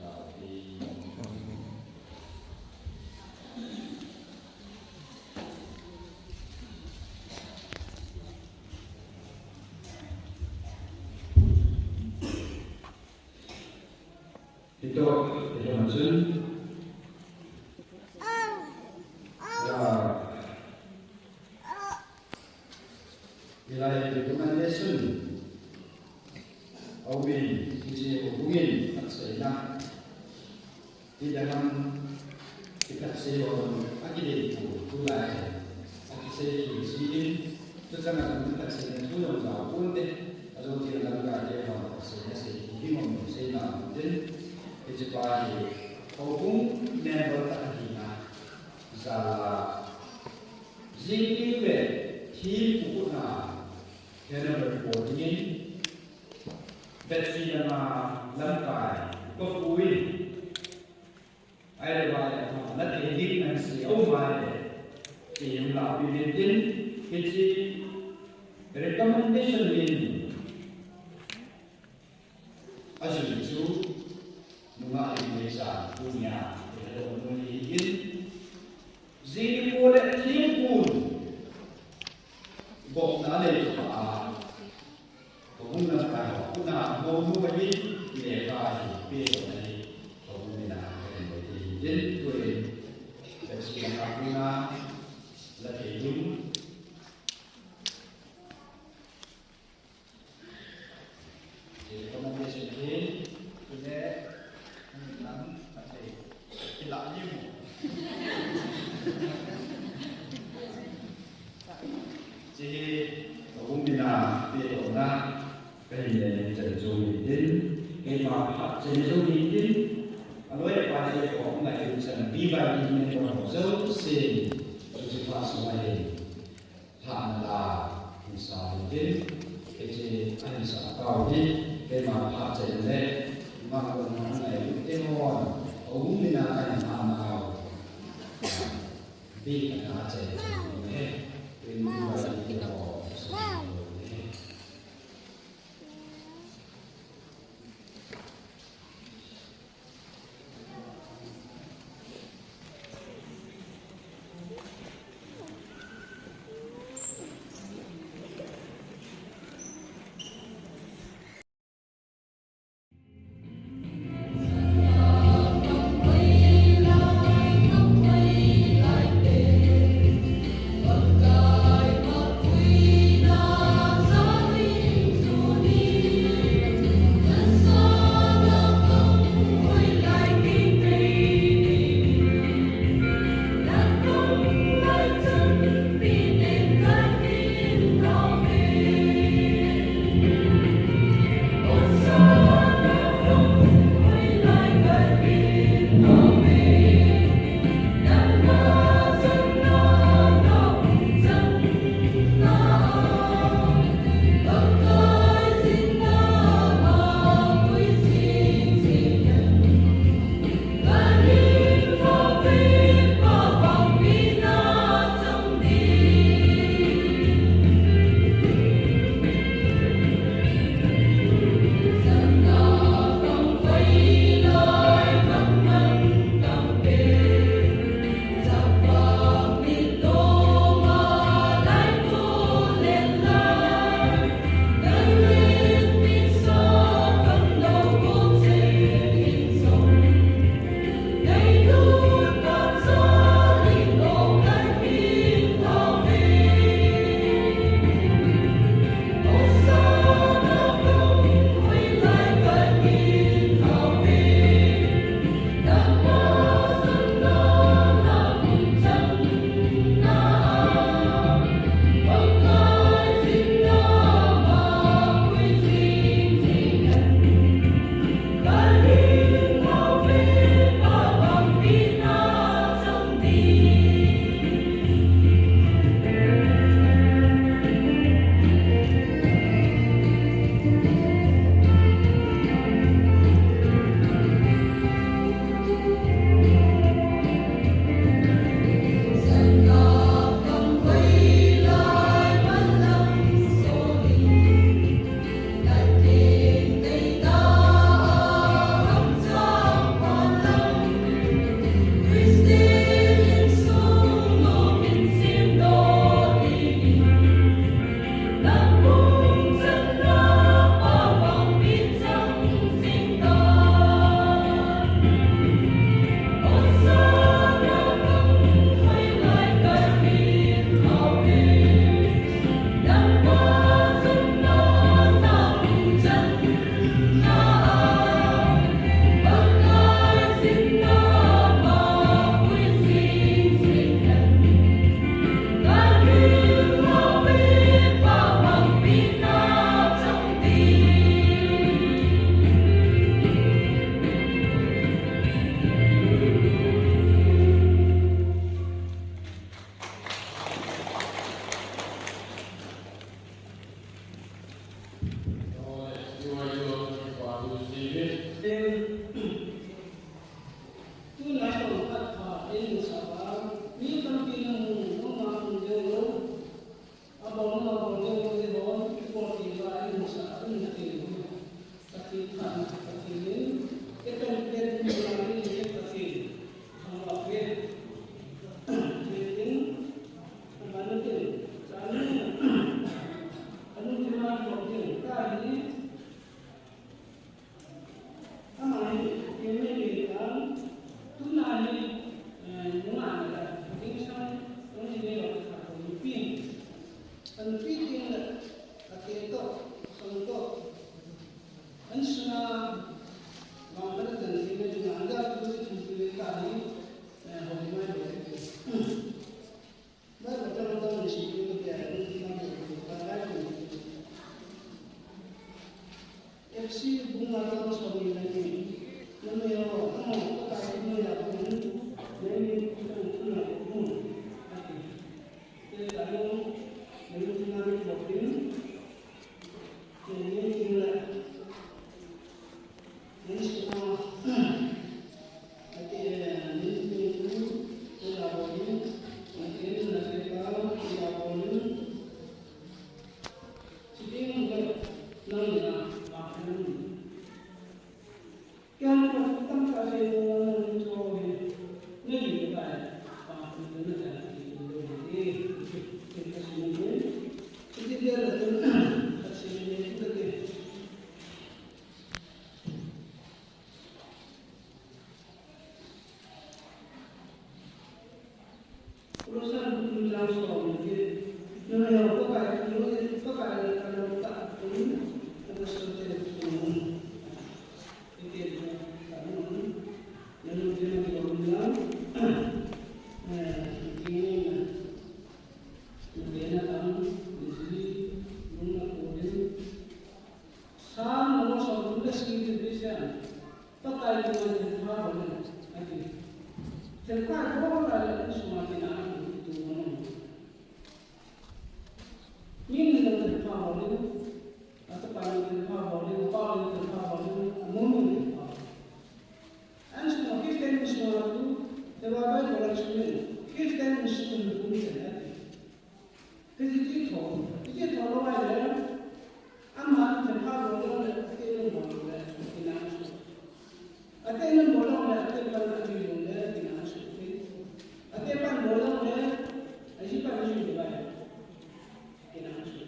Hitoh, hitoh chun, ah, hilai recommendation aumin, hiche houbungin phatseina. Ti le ham, kiphatsei ho, akidei tu, tulai, akisei tu, hiche in, tuchang a kiphatseina thu jong jao ponte, ajou thei lamkai te ho, phatseina sei, hung hung sei na tin, hiche pa hi, houbung member tah ahina, jal a, jing le thim u kona, Hena report dingin, battery lama lamkai, upa pu in, ahilou le, na thei ding nasei u mai le, ti jong lapi intin, hiche recommendation in, ajui chu, nungah in meicha, tunia, ilo nui in, jing pu le thim pu, bokna nei chu a, Houbung lamkai ho, kona, monu ahi, lekha hi, pe ho ahi, houbung mina, ka hin bol ding, tin, tuin, ka chi la ka kona, la thei ding. Recommendation hi, tule, nang, ka thei, kila ni mo. Hiche hi, ka um mina, pe tona, ka hin le chan jong hitin, keima phat chan jong hitin, aloi apai ho, ngai chan, bi bai hin ne ko jong, se, hiche phat sunga hin. Lhahna la, hinsa hitin, hiche ahinsa tau hi, keima phat chan le, ima kona ngai lut te hon, houbung mina kahin lhahna u. Bi kana chan chan le, rin bi ba rin te ho, sa ho le. An suna, mangala dan ni na dinga anda tu tu tu ta ni, eh, holi mai le. Mai ba ta ta ni si tu ni ya ni ma ni ta ga ni. F C bunga ta so ni na ni. Na me yo, na mo, ta ni mo ya ko ni. Ni ni ta ni na ko. Ati. Te ta ni, ni ni na ni ko ni. Pakai lungin thilpha bol in, ati. Thilpha bol a le insunga tina ati tu mano. Min in thilpha bol in, ata pa in thilpha bol in, pa in thilpha bol in, amun in thilpha. Insunga Christian insunga tu, thilpha bol in, Christian insunga tu ni ati. Hiche chu tho, hiche tho lou ahile, ama thilpha bol lou le, ate in bol lou le, tina chu. Ate in bol lou le, ate pan ati lou le, tina chu. Ate pan bol lou le, aji pan aji lou le, tina chu.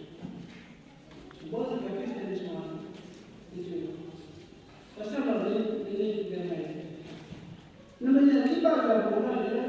Bol le ka Christian chu ma, chu. Pastor lou le, le, le, le. Na me le, ki ba ba bol le,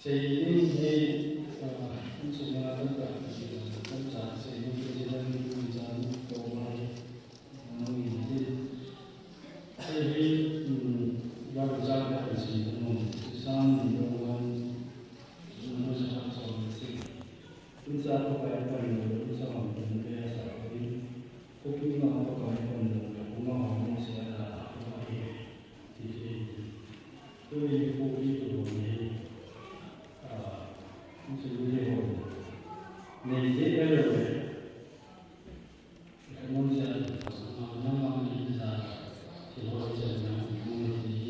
Seining hi, ah, insung a tamtah, ah, tamtah seining hi, seining hi, seining hi, seining hi, seining hi, Bible chang khat kan sim ta mo, Psalm number one, verse one to six. Insa Pakai pan lo, insa hon pan pe asa ko in. Khopi ma Pakai pan lo, khopi ma hon mo se ala, ko ma he. Ti ti. Tuni khopi tu hon he. Ah, insa ni he hon. Nei se ka lo he. Ka mo se ala, ah, na ma ni insa. Ti ho se na mo ni.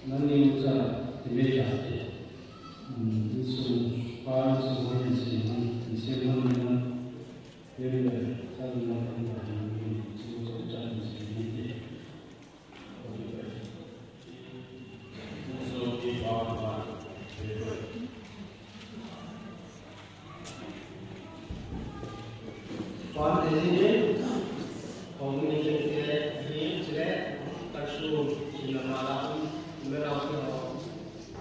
Nangni ucha tibe jate. Hmm, insung pa insung hon insung hon insung hon na. Yun le, sa ni ma kan ba ni chu chu cha insung ni te. Insung ni pa pa. Pan te ni, hong ni ke ke, ni chile, kasu, sina mala, mera ke ho.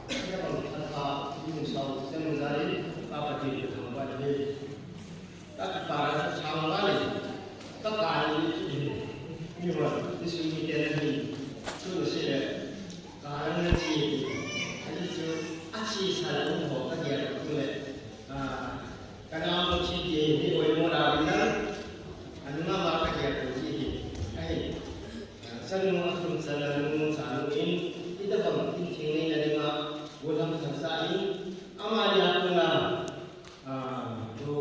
Ke hong ta ta, ni sau, sen jari, apa ti ke hong ba ni. Ta ka para sa chang ba ni. Ta ka ni ni. Ni wa, ni su ni ke ni. Su ni sile. Karan na chi, ani chu, a chi sa la um ho ka gel tu le. Ah, ka nam lo chi ti ni oi mo la bin na. Anu ma ma ka gel tu chi hi. Ai. Sa nu a sun sa la nu sa nu in. Ita bang in thing nei na ni ma. Wo lam sa sa in. Ama ya tu na. Ah, to,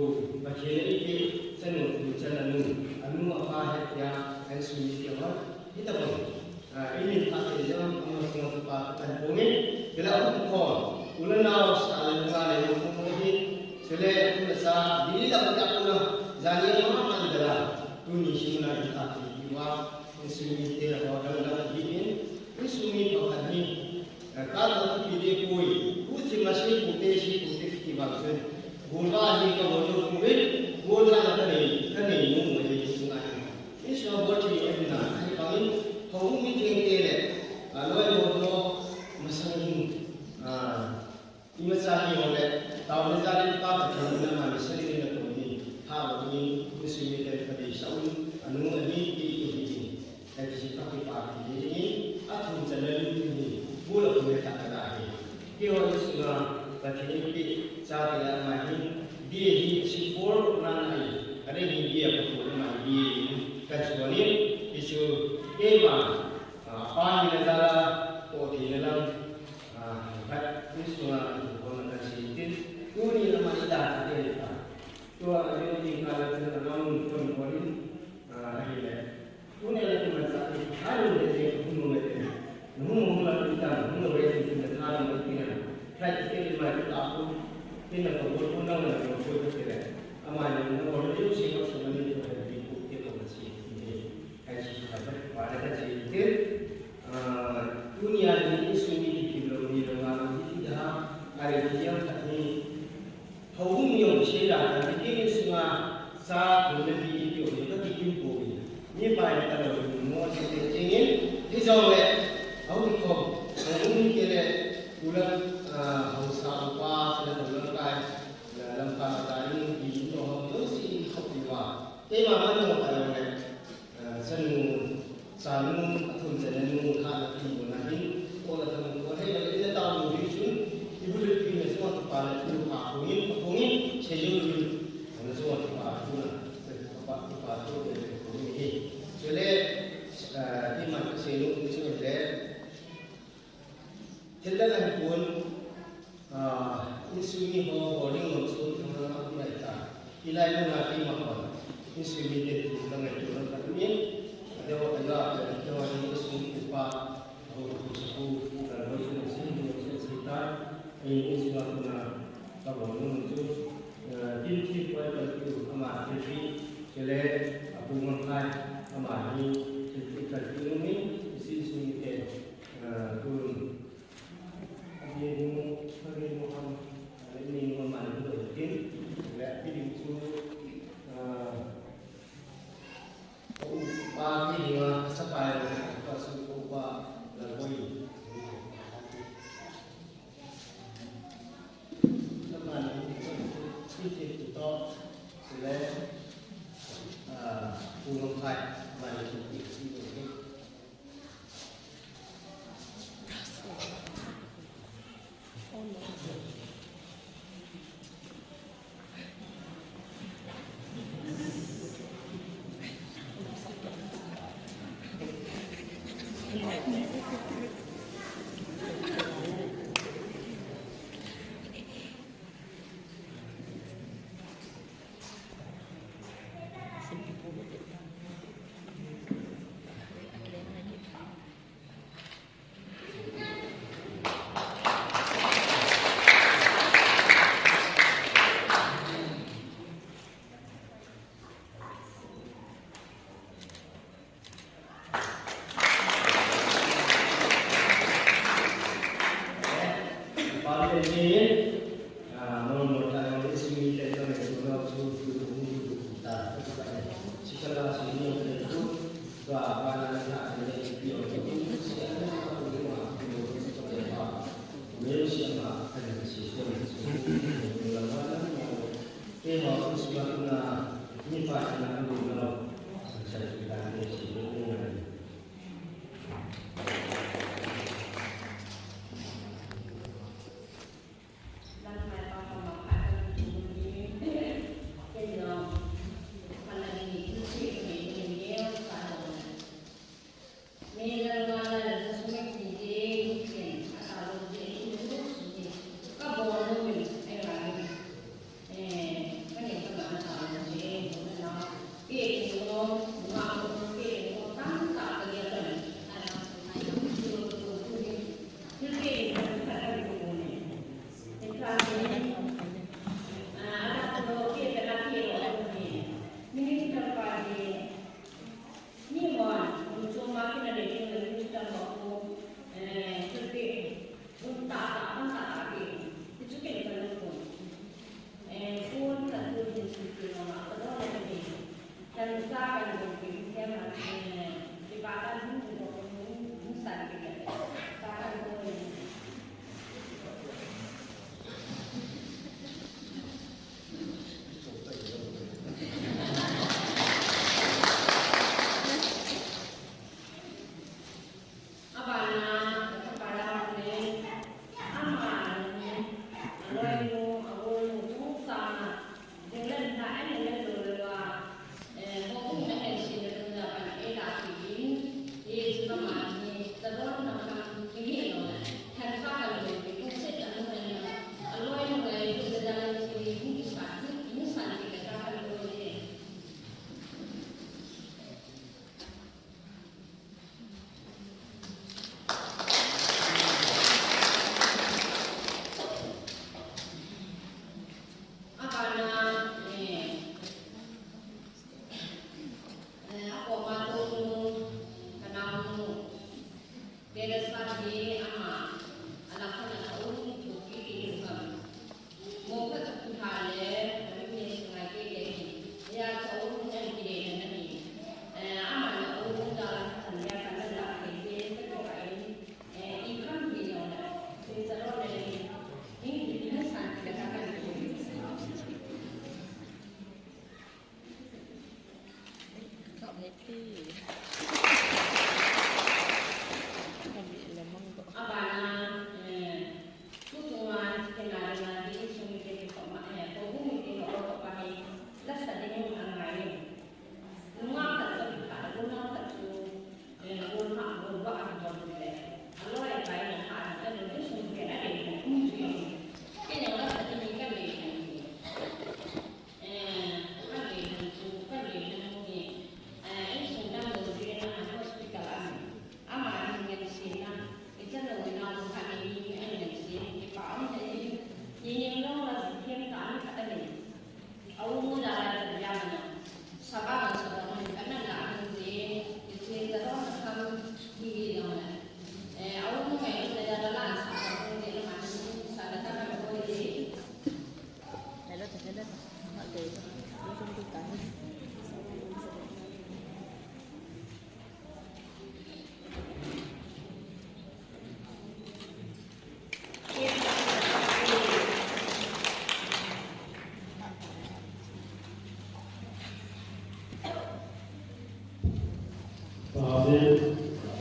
Pathen in eipeh chanu, chanu, anu, apa, hetia, insung mite ho, hitabang. Ah, eini phat te jong, ama sunga pa, kan pongin, bila um ko, u le nao, sa le, nga le, um ko hi, chule, um sa, dili la, um ko, jani, ama, man dala, tuni, sing na, hi phat te, iwa, insung mite ho, dang, dang, hi in, insung mi, pa, kan hi, Ka thot kiti ding poi, pu thi ma si pu te si pu te kiti bang chun. Gol ba hi ka gol lo pu ve, gol ba la ka nei, ka nei mu mu ni su ngai. Ni su bol thi ni na, ai bang in, ho mi theng te le, a loi lo lo, masang in, a, i ma cha hi ho le, tau le ja le pa ka thang na ma ni sa ni na ko ni, ha lo ni, ni su ni te ka dei sa un, anu ani ti ko ni. Hiti chu ka kipa pi ding in, a thum channa lim hi, bu la bu le ta ka da hi. Keiho sunga Pathen in eipeh chate ama hi, bia hi a sipol na na hi, a dei hi bia ka pol na hi, bia hi ka chuan in, hichu keima, a, pa hi na da la, ko ti na lam, a, ka, ni sunga, ko na ka si tin, tuni na ma i da ka te ka. Tua a ding ding ka la chun a long phone call in, a, a hi le. Tuni a la chun man sa ti, a long de de hung long de. Hung long la chun ta, hung long de chun ta, ta long de na. Flight ticket ma ta ko. Tin na ko ko na na ko ko ko le. Ama ni na ko le si ko so ni ko de ko ke ko si. Ai, chi kha ba, ba la ka chi te. Ah, tuni a ni insung mi ki kim lo ni lo ma lo ti ti da. Are ti yang kha ni. Ho hum yong che la ka ti ki ni sunga sa ko na ti ti ko ni ka ti kim ko ni. Ni ba ni ka lo Chanu, athum chanu, khat na ti mo na hin, ko la thang ko he la le ta mo hi chun, ibu le pi na so pa le tu pa ko ngin, ko ngin, che ju ju. Na so pa tu na, pa tu pa tu le ko ngin hi. Chule, eh, ti man ka se lu ni chu le. Thil dang ahi pon, ah, insung mi ho, ho ding lo chu thang na a kum lai ta. Hilai mun a keima hon insung mite thu ka ngaito lang ka um in, adeh a, adeh a, adeh a, insung upa, ho, ho, ho, ka lo chu na sin, ho, sin, sin ta. Ai, insung a kona ka bol nung chu, ah, tin thi koi ka tu ama thil thi, chule apu Mangkhai, ama hi thil thi ka ti nung in, insung mite, ah, tu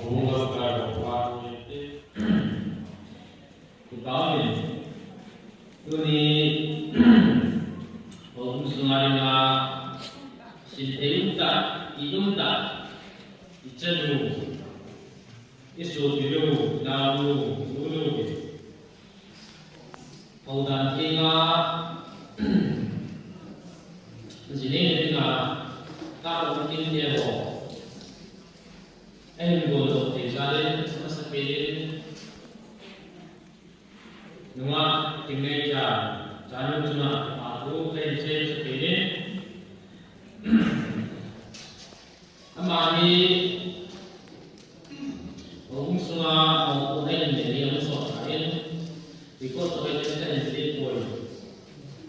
Hung lamkai ho pha ni te. Kitamin. Tuni. Houbung sunga dinga. Sinthei um tah, i um tah. I chanu. I sopinu, nao nu, nu nu. Houdan thenga, jinei na dinga, ka houdan teng te ho. Ahin bol doh thei jal in, amasapen in. Nungah Kimneicha, chanu chunga, ama thu, kahin sei masapen in. Ama hi, houbung sunga, mopohna in, ni ahin sot in, record toh kahin sei poi.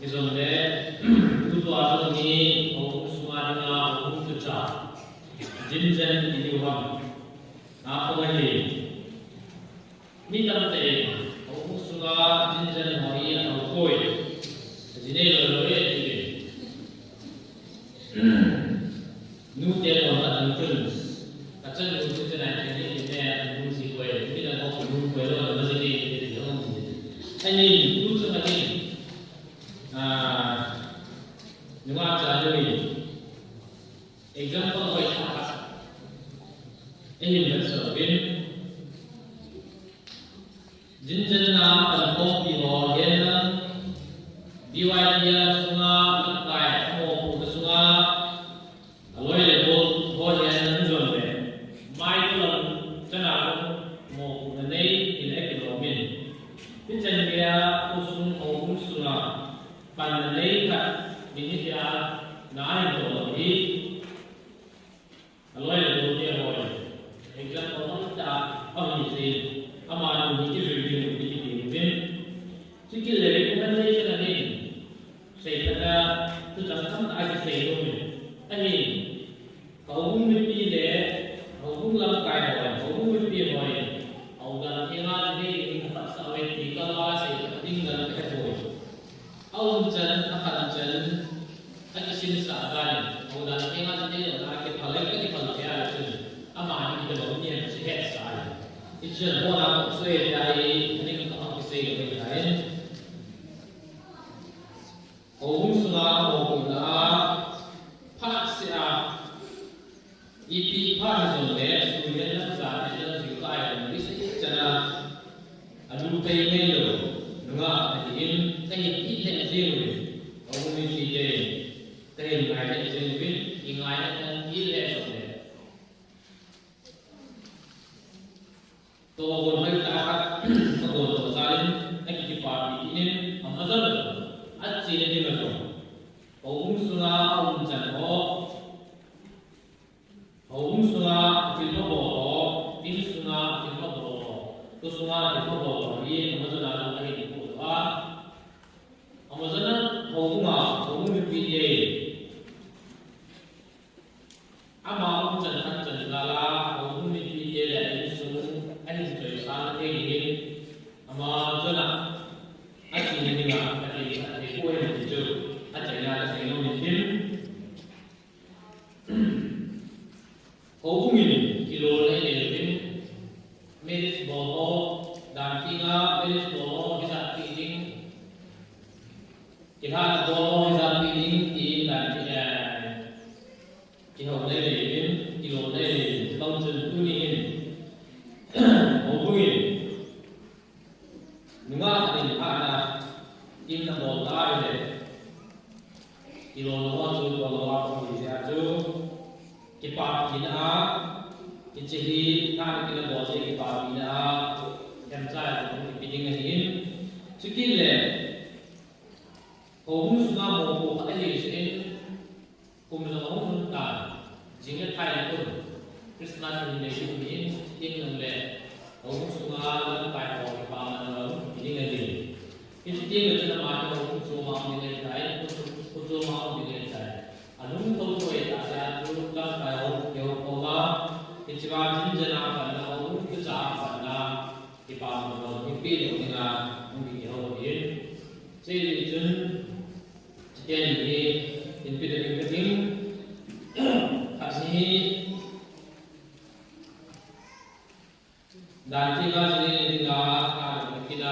Hijongle, tutua jong hi, houbung sunga dinga, houbung tucha, jinjan iti diu ham. Apong ahi. Mi tamtah in, houbung sunga jinjan ho hi ahao poi. Jinei loi loi ahi. Nute kon ta dang chun. Kachanu chu chun ai chun ni ne, anung ji poi. Mi dang ho nung poi lou, ma jinei ni ti ho ni. Ahin, tu chu ahin. Ah, nunga chanu in. Example hoitah khat. Ahin vetsah uvin. Jinjanna pankhompi ho henlang, B Y T sunga, lamkai, amopohna sunga, aloi le agol ho henlang jongle, mailam chana mopohna nei, tin akilom in. Hichan geiya, khosung houbung sunga, panna nei khat, min hitia, na ahin toh lou hi. Aloi le agol te ho. Example hoitah, ahi jin. Amanu hi kijui ding, kijui ding uvin. Chukit le recommendation ahin. Seiphat a, tuchang tamtah kisei nom in. Ahin. Houbung mipi le, houbung lamkai ho, houbung mipi ho. Houdan thenga jinei ding phatsah uve ti kala seiphat ding dan kahe poi. Aum chan, akhan chan, akisinsah dan in, houdan thenga jinei louna akiphal le, akiphal thei a le chun, ama hi kitobang ni ahi, hiche hetsah a. Hichun hona kop soi ahi, aning kah a kisei lou ahitai. Houbung sunga mopohna a, phat seh a, ipi phat hijongle, suihen lang, jahen lang, jukai lang, isi chana, alu pei ngai lou, nungah ahin, kahin it lheh jeng uvin, houbung mipi te, kahin ngai lheh jeng uvin, i ngaina tah in it lheh jongle. Tohgon hoitah khat, agon toh jal in, akikipapi in, amajon ajon, achena dinga jong. Houbung sunga aum chan ho, houbung sunga athilpha bol ho, in sunga athilpha bol ho, kho sunga athilpha bol ho hi, amajon ajon ahin poh a. Amajon a houbung a, houbung mipi te. Ama um chan khan chan jal a, houbung mipi te le insung ahin choisang thei ding in, amajon a, achena dinga, athilpha thei poi ti chu, achaina kasei nom in tin. Houbung in kilolna inei uvin, marriage bol ho, dan tenga marriage bol ho, hijat pi ding, kilhahna bol ho, hijat pi ding, tin dan ti, eh, kihouna inei uvin, kilolna inei uvin, bang chun tuni hin, houbung in, nungah khat in lhahna, in abol ta ahile, kilolna ho chu, kilolna ho chu, kipapina a, hiche hi, lhahna in abol chu kipapina a, themcha a, ipi ding ahin. Chukit le, houbung sunga mopo khat ahi jeh in, kum jong ahung lhung tan, jing le thai le khun, Christmas in le kum in, ding jong le, houbung sunga lamkai ho kipaman lou, ding ahi. Hiche ding le chun ama hi houbung chom a um ding ahitai, kho chom a um ding ahitai. Alung thou thou ahi tah jeh a chu lamkai ho, kihou khom a, hichea jinjan a panna, houbung kicha a panna, kipaman lou, kipe lou dinga, hung kihou ahi. Chule chun, Chutiang hi, inpi ding kating. Khat hi, Dan thei nga jing ni dinga, ka dong kit a,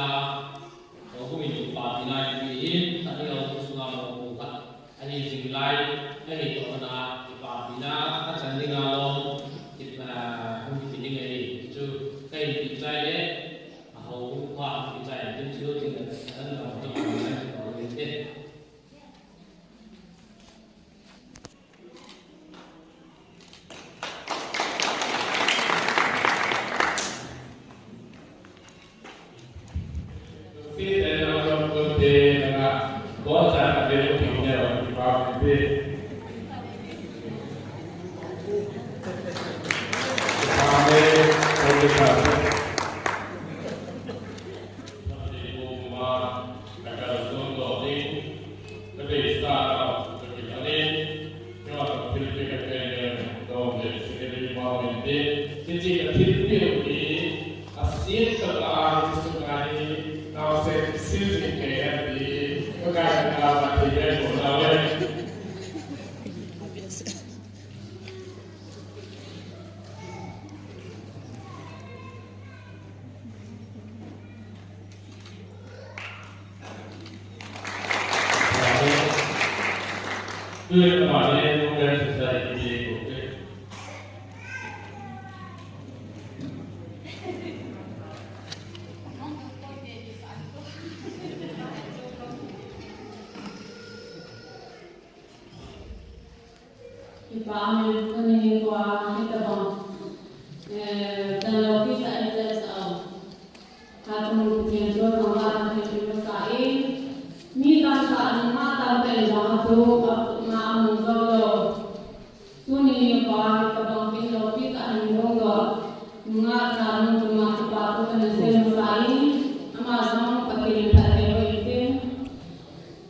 houbung in kipapina ipi hin, khat ni houbung sunga mopo khat ahi jing lai, ahi toh na, kipapina achan dinga lom, kip, ah, hung kipe ding ahi, chu ka hin kichai le, a houbung pa kichai ding chu, tin ka, ka, ka, ka, Kipa umin, tuni nikho a, hitabang, eh, damlou kisa i chelsah u. Kachung Pathen chu thangvahna thengpi masa in, mi tamtah nungah tamtah in jong atu, atu na amu jou lou. Tuni nikho a, hitabang kin loupi tah in lungdoh, nungah tah nung chunga kipa thu kana sei masa in, ama jong Pathen in phatthei boh in tin.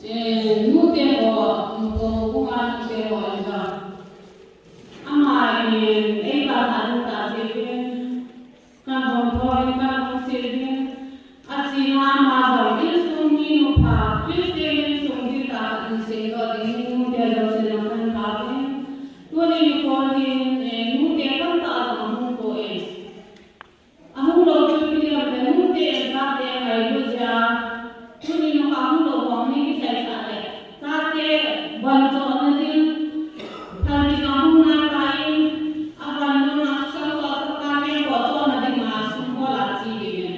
Eh, nute ho, mopo houbung a nute ho in jong. Ama in, ei vang a nung ta jeh in, kan hung thou in, kan hung sil in. Achena ama jong insung minu pha, Christian insung dihtah in seidoh ding in, nute jouse jong kan thah in. Tuni nikho hin, eh, nute tamtah jong ahung poi. Ahung lou chu ipi ham itile, nute in chate ngailut jeh a, tuni nikho a hung lou ho hi kichaisah le, chate von chohna ding, thalpi jong hung nai tan, avon nung a sangkho sangkha kengkoh chohna dinga sum bol a che ding in.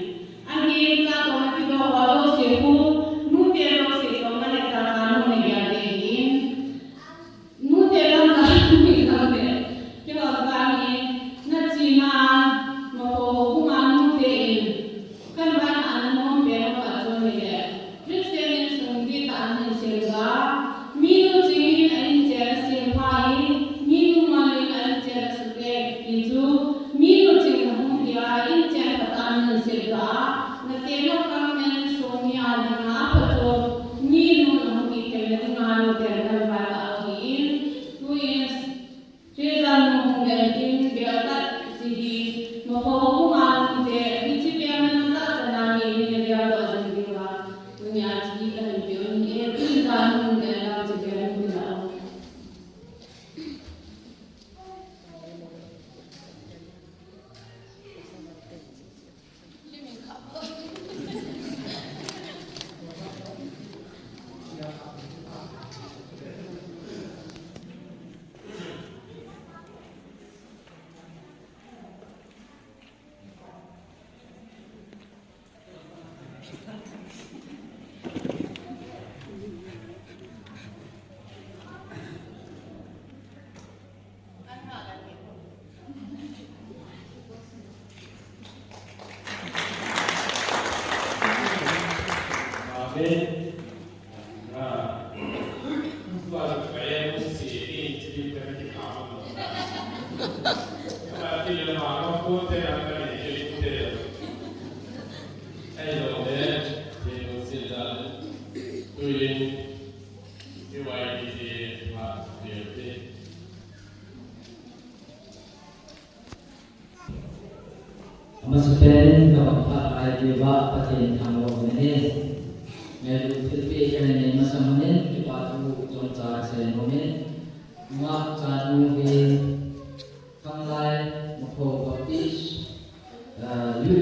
Ahin chate toh kidoh ho jouse khu, nute jouse toh ngailut tah a nung nagel ding ahin. Nute tamtah nung in tamtah. Keiho jong hi, nachena, mopo houbung a nute in, kan vahna ana nom pen khat chu ahile, Christian insung dihtah in hin seidoh a, minu ching in a inchen a sempha in, minu ngol in a inchen a suteh, ti chu, minu ching nahung hi a, inchen phatah in hin seidoh a, natena kang na insung mi a dinga apha chu, minu nahung hi theina dinga nute in kan vahna ahin, tuin, Treasurer nu hung leng in bel khat hiche hi, mopo houbung a nute, hiche bel na najahchan a nge nagel doh jing diu a, tunia hiche hi kahin peh u ahi, Treasurer nu hung leng lang hiche bel hung peh u. Amasapen in kabang phat lai diuva Pathen thangvah u ahi. Ngailut thilpeh kanei masang uva kipa thu chomcha kasei nom in. Nungah chanu hi Kanglai Mopo Baptist, ah, Youth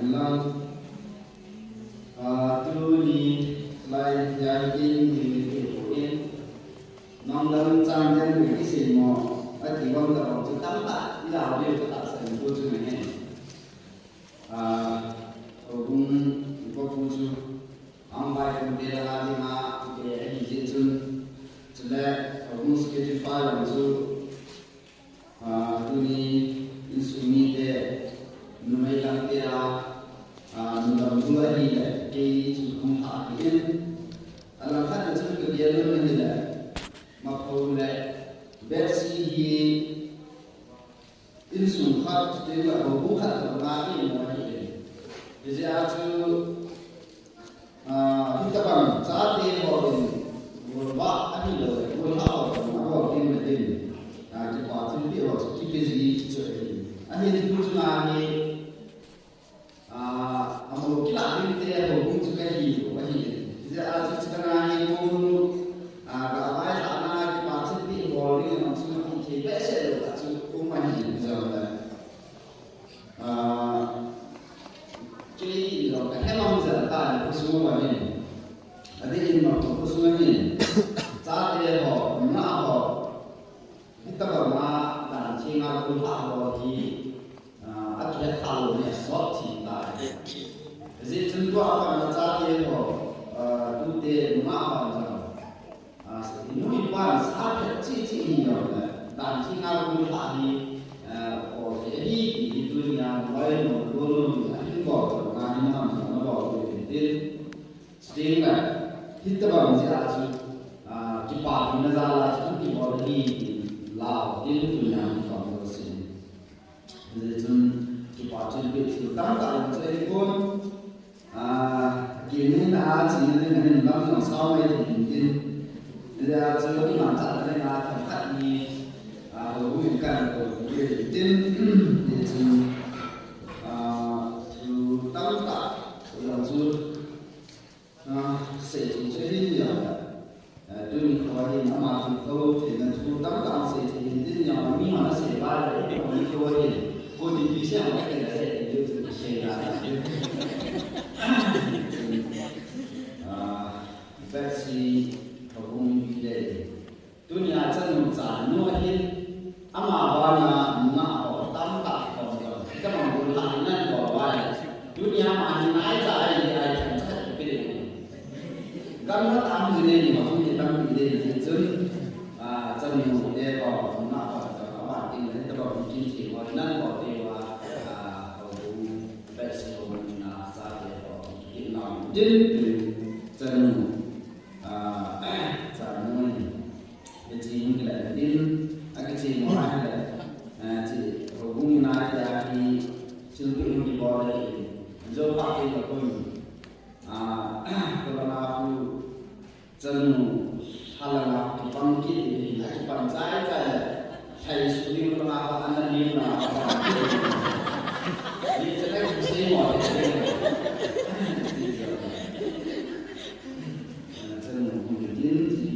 in lang. Ah, tuni lai ya in ni ni ko in. Nang lam chang den ni ki sei mo. Ati bang ta bang chu tam ta. Ila ni ko ta sa ni ko chu ni. Ah, ko bung ko pu chu. Ang bai pu de la di ma de a hi je chun. Chule ko bung ske chu pa lam chu. Ah, tuni insung mite, numei lamte a, ah, nulam bul ahile, kei chu hung lha ahi in. Alangkhat a chun ka gel nom ahile, Mapho le Betsi hi insung khat, chuteng le houbung khat a nga i mu ahi in. Hijeh a chu, Ah, hitabang chate ho in, golvah ahilou le, golvah ho in, abol ding le ding. Ah, kipa thilpeh ho chu kipe ji chu ahi. Ahin tu chunga hi, ah, amau kilah ding te houbung chu kahi lou ahi. Hijeh a chu chuteng a hi ko, ah, gavai lhahna kipa thilpeh bol ding in chu kithei behseh lou a chu um ahi jong le. Ah, kei jong ka hemang jal ta ni khosung uva hin. Adeh in Mapho khosung uva hin. Chate ho, nungah ho. Hitabang a dan theng a golvah ho hi, ah, akihet kha lou hi asot thim tai. Hijeh chun tua pat a chate ho, ah, tute nungah ho jong. Ah, i nu i pa sa phet cheh cheh hi jong le, dan theng a golvah hi, ah, ahi ti hi tunia mobile no, lo no, ahin bol, na hin ham, na bol, tin. Chuteng le, hitabang jeh a chu, ah, kipa thina jal a chu kibol ahi, tin, lau, tin, tunia hin bol, tin. Hijeh chun kipa thilpeh thil tamtah jong chu ahi pon. Ah, kei ni na a china ding ahin lam jong sao mai thei ding tin. Hijeh a chu imanchatna ding a themkhat ni, ah, Amin kan ko tin ni tin, ah, thu tamtah jong chu, ah, sei chu che hin ya. Ah, tuni kho hin ama thu kho thei na thu tamtah sei thei hin tin ya, mi ma na sei ba le ko ni kho hin. Ko ti pi se ma ke la sei ti chu sei la. Ah, Betsy Pagong Village. Tunia chanu chanu ahin, ama vana nungah ho tamtah khom khom, ka mang bul lah nan ko vai. Tunia ama hi nai cha ai, ai chan cha ki pili. Gam na tam ni ne ni ma hung ni tam ni ne ni chun. Ah, chanu te ko nungah ho cha ka ba tin ne ta ba kin chi ho nan ko te wa. Ah, ko bu be si ko na cha te ko kin na din chanu. Ah, chanu ni. Kiching kila din, akiching mo ahile, eh, chi, houbung in ahile, aki, chilpi hung kibol le, jo pa ke ka kun. Ah, ko la na ku, chanu, hala na ku pang ki, aki pang chai chai le, chai su ni ko na ka, ana ni na ka. Ni chai ku se mo, chanu, hung din, chi,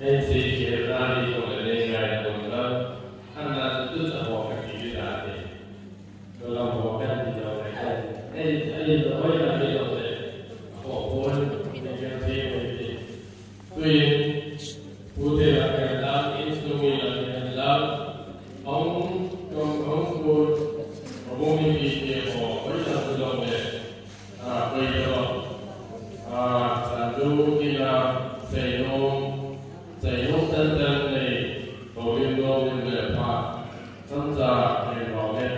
Ei sei khel na ni ko le nei ngai na ko na, an na tu tu sa ho ka ki di da ni. Ko la ho ka ni lo le ka. Ei, ei, lo hoi na ni lo le. Ho ho ni ka sei ni. Tui, pu te la ka la, in su mi la ka la. Hong, hong, hong pu, hong mi ki ke ho, hoi na tu lo le. A, koi talo. A, Sandu kina, seinom, seinom tan tan nei, kolim nom in le pha. Samsa, nei nom le.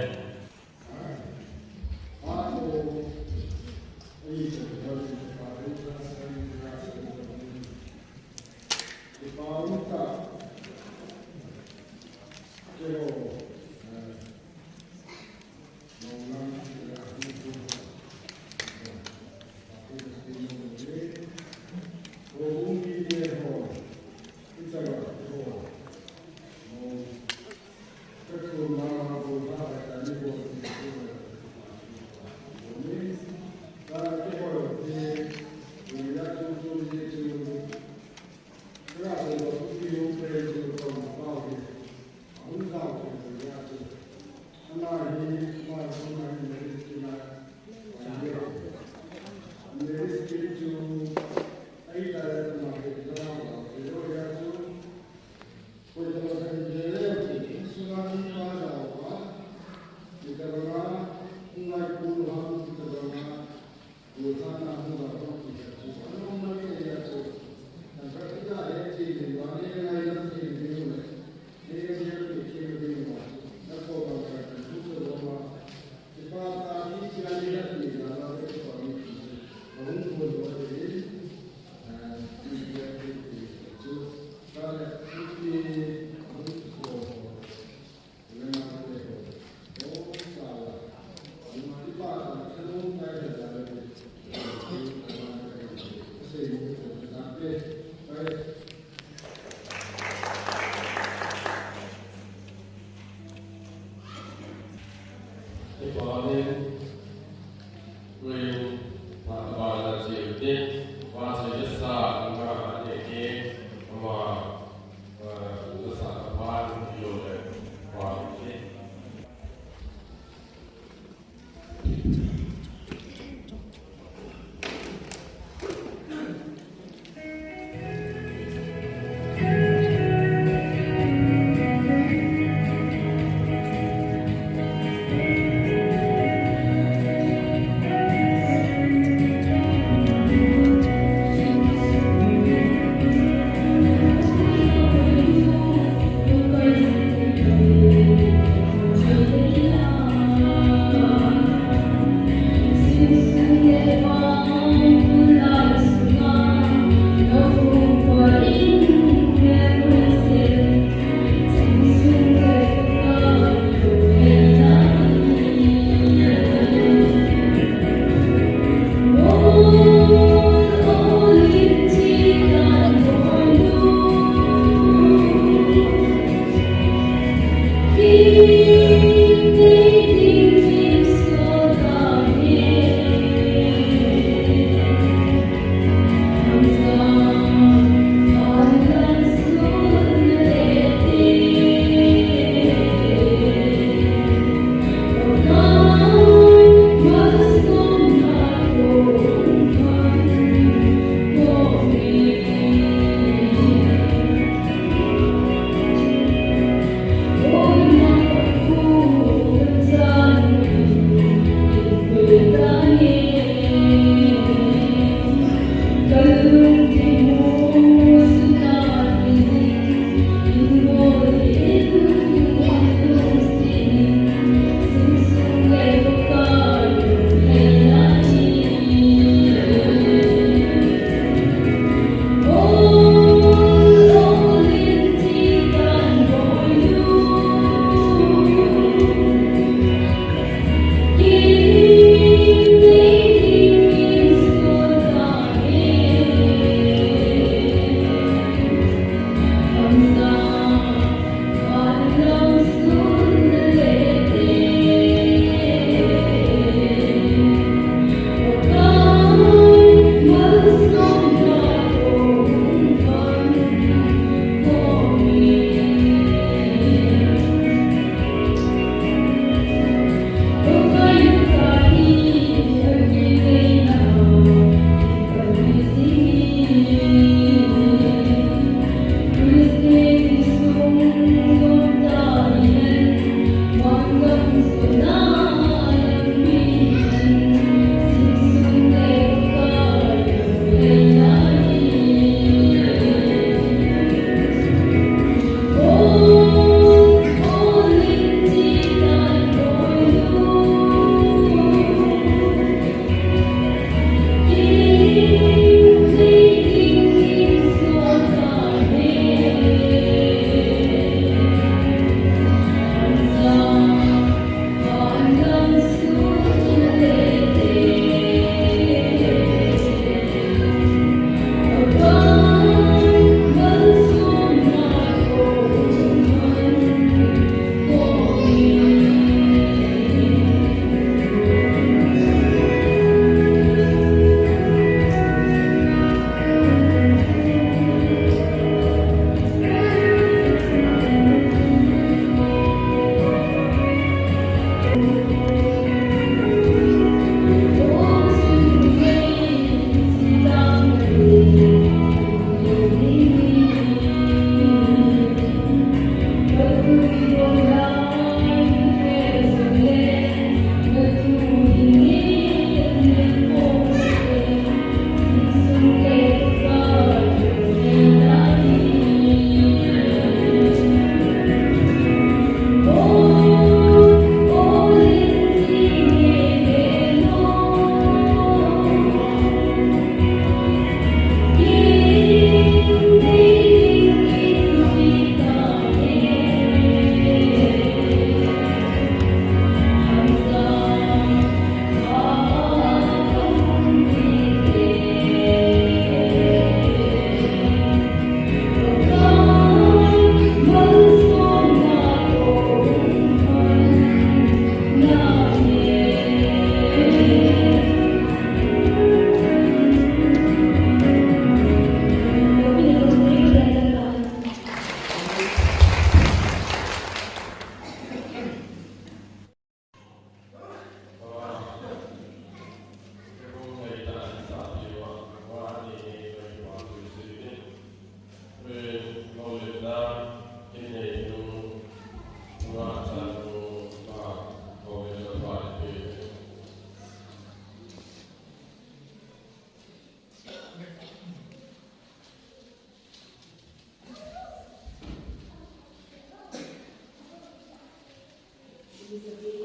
Maria,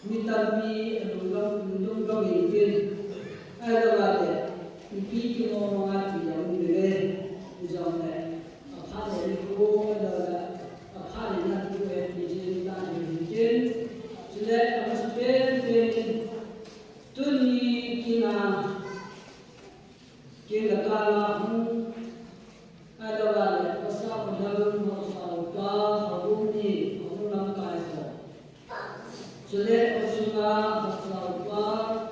Mi tampi alunggam, lunggam in tin. Ahilou le, ipi ti mo mo nga ti jong um le, ijongle, apha le ni ko, ahilou le, apha le na ti ko, eh, ti jin ta ni tin. Chule, amasapen pen in, tuni kin a, kin a ka la hung, Ahilou le, pasal, pasal, pa, houbung ni, houbung lamkai ho. Chule, pasal, pasal, pa,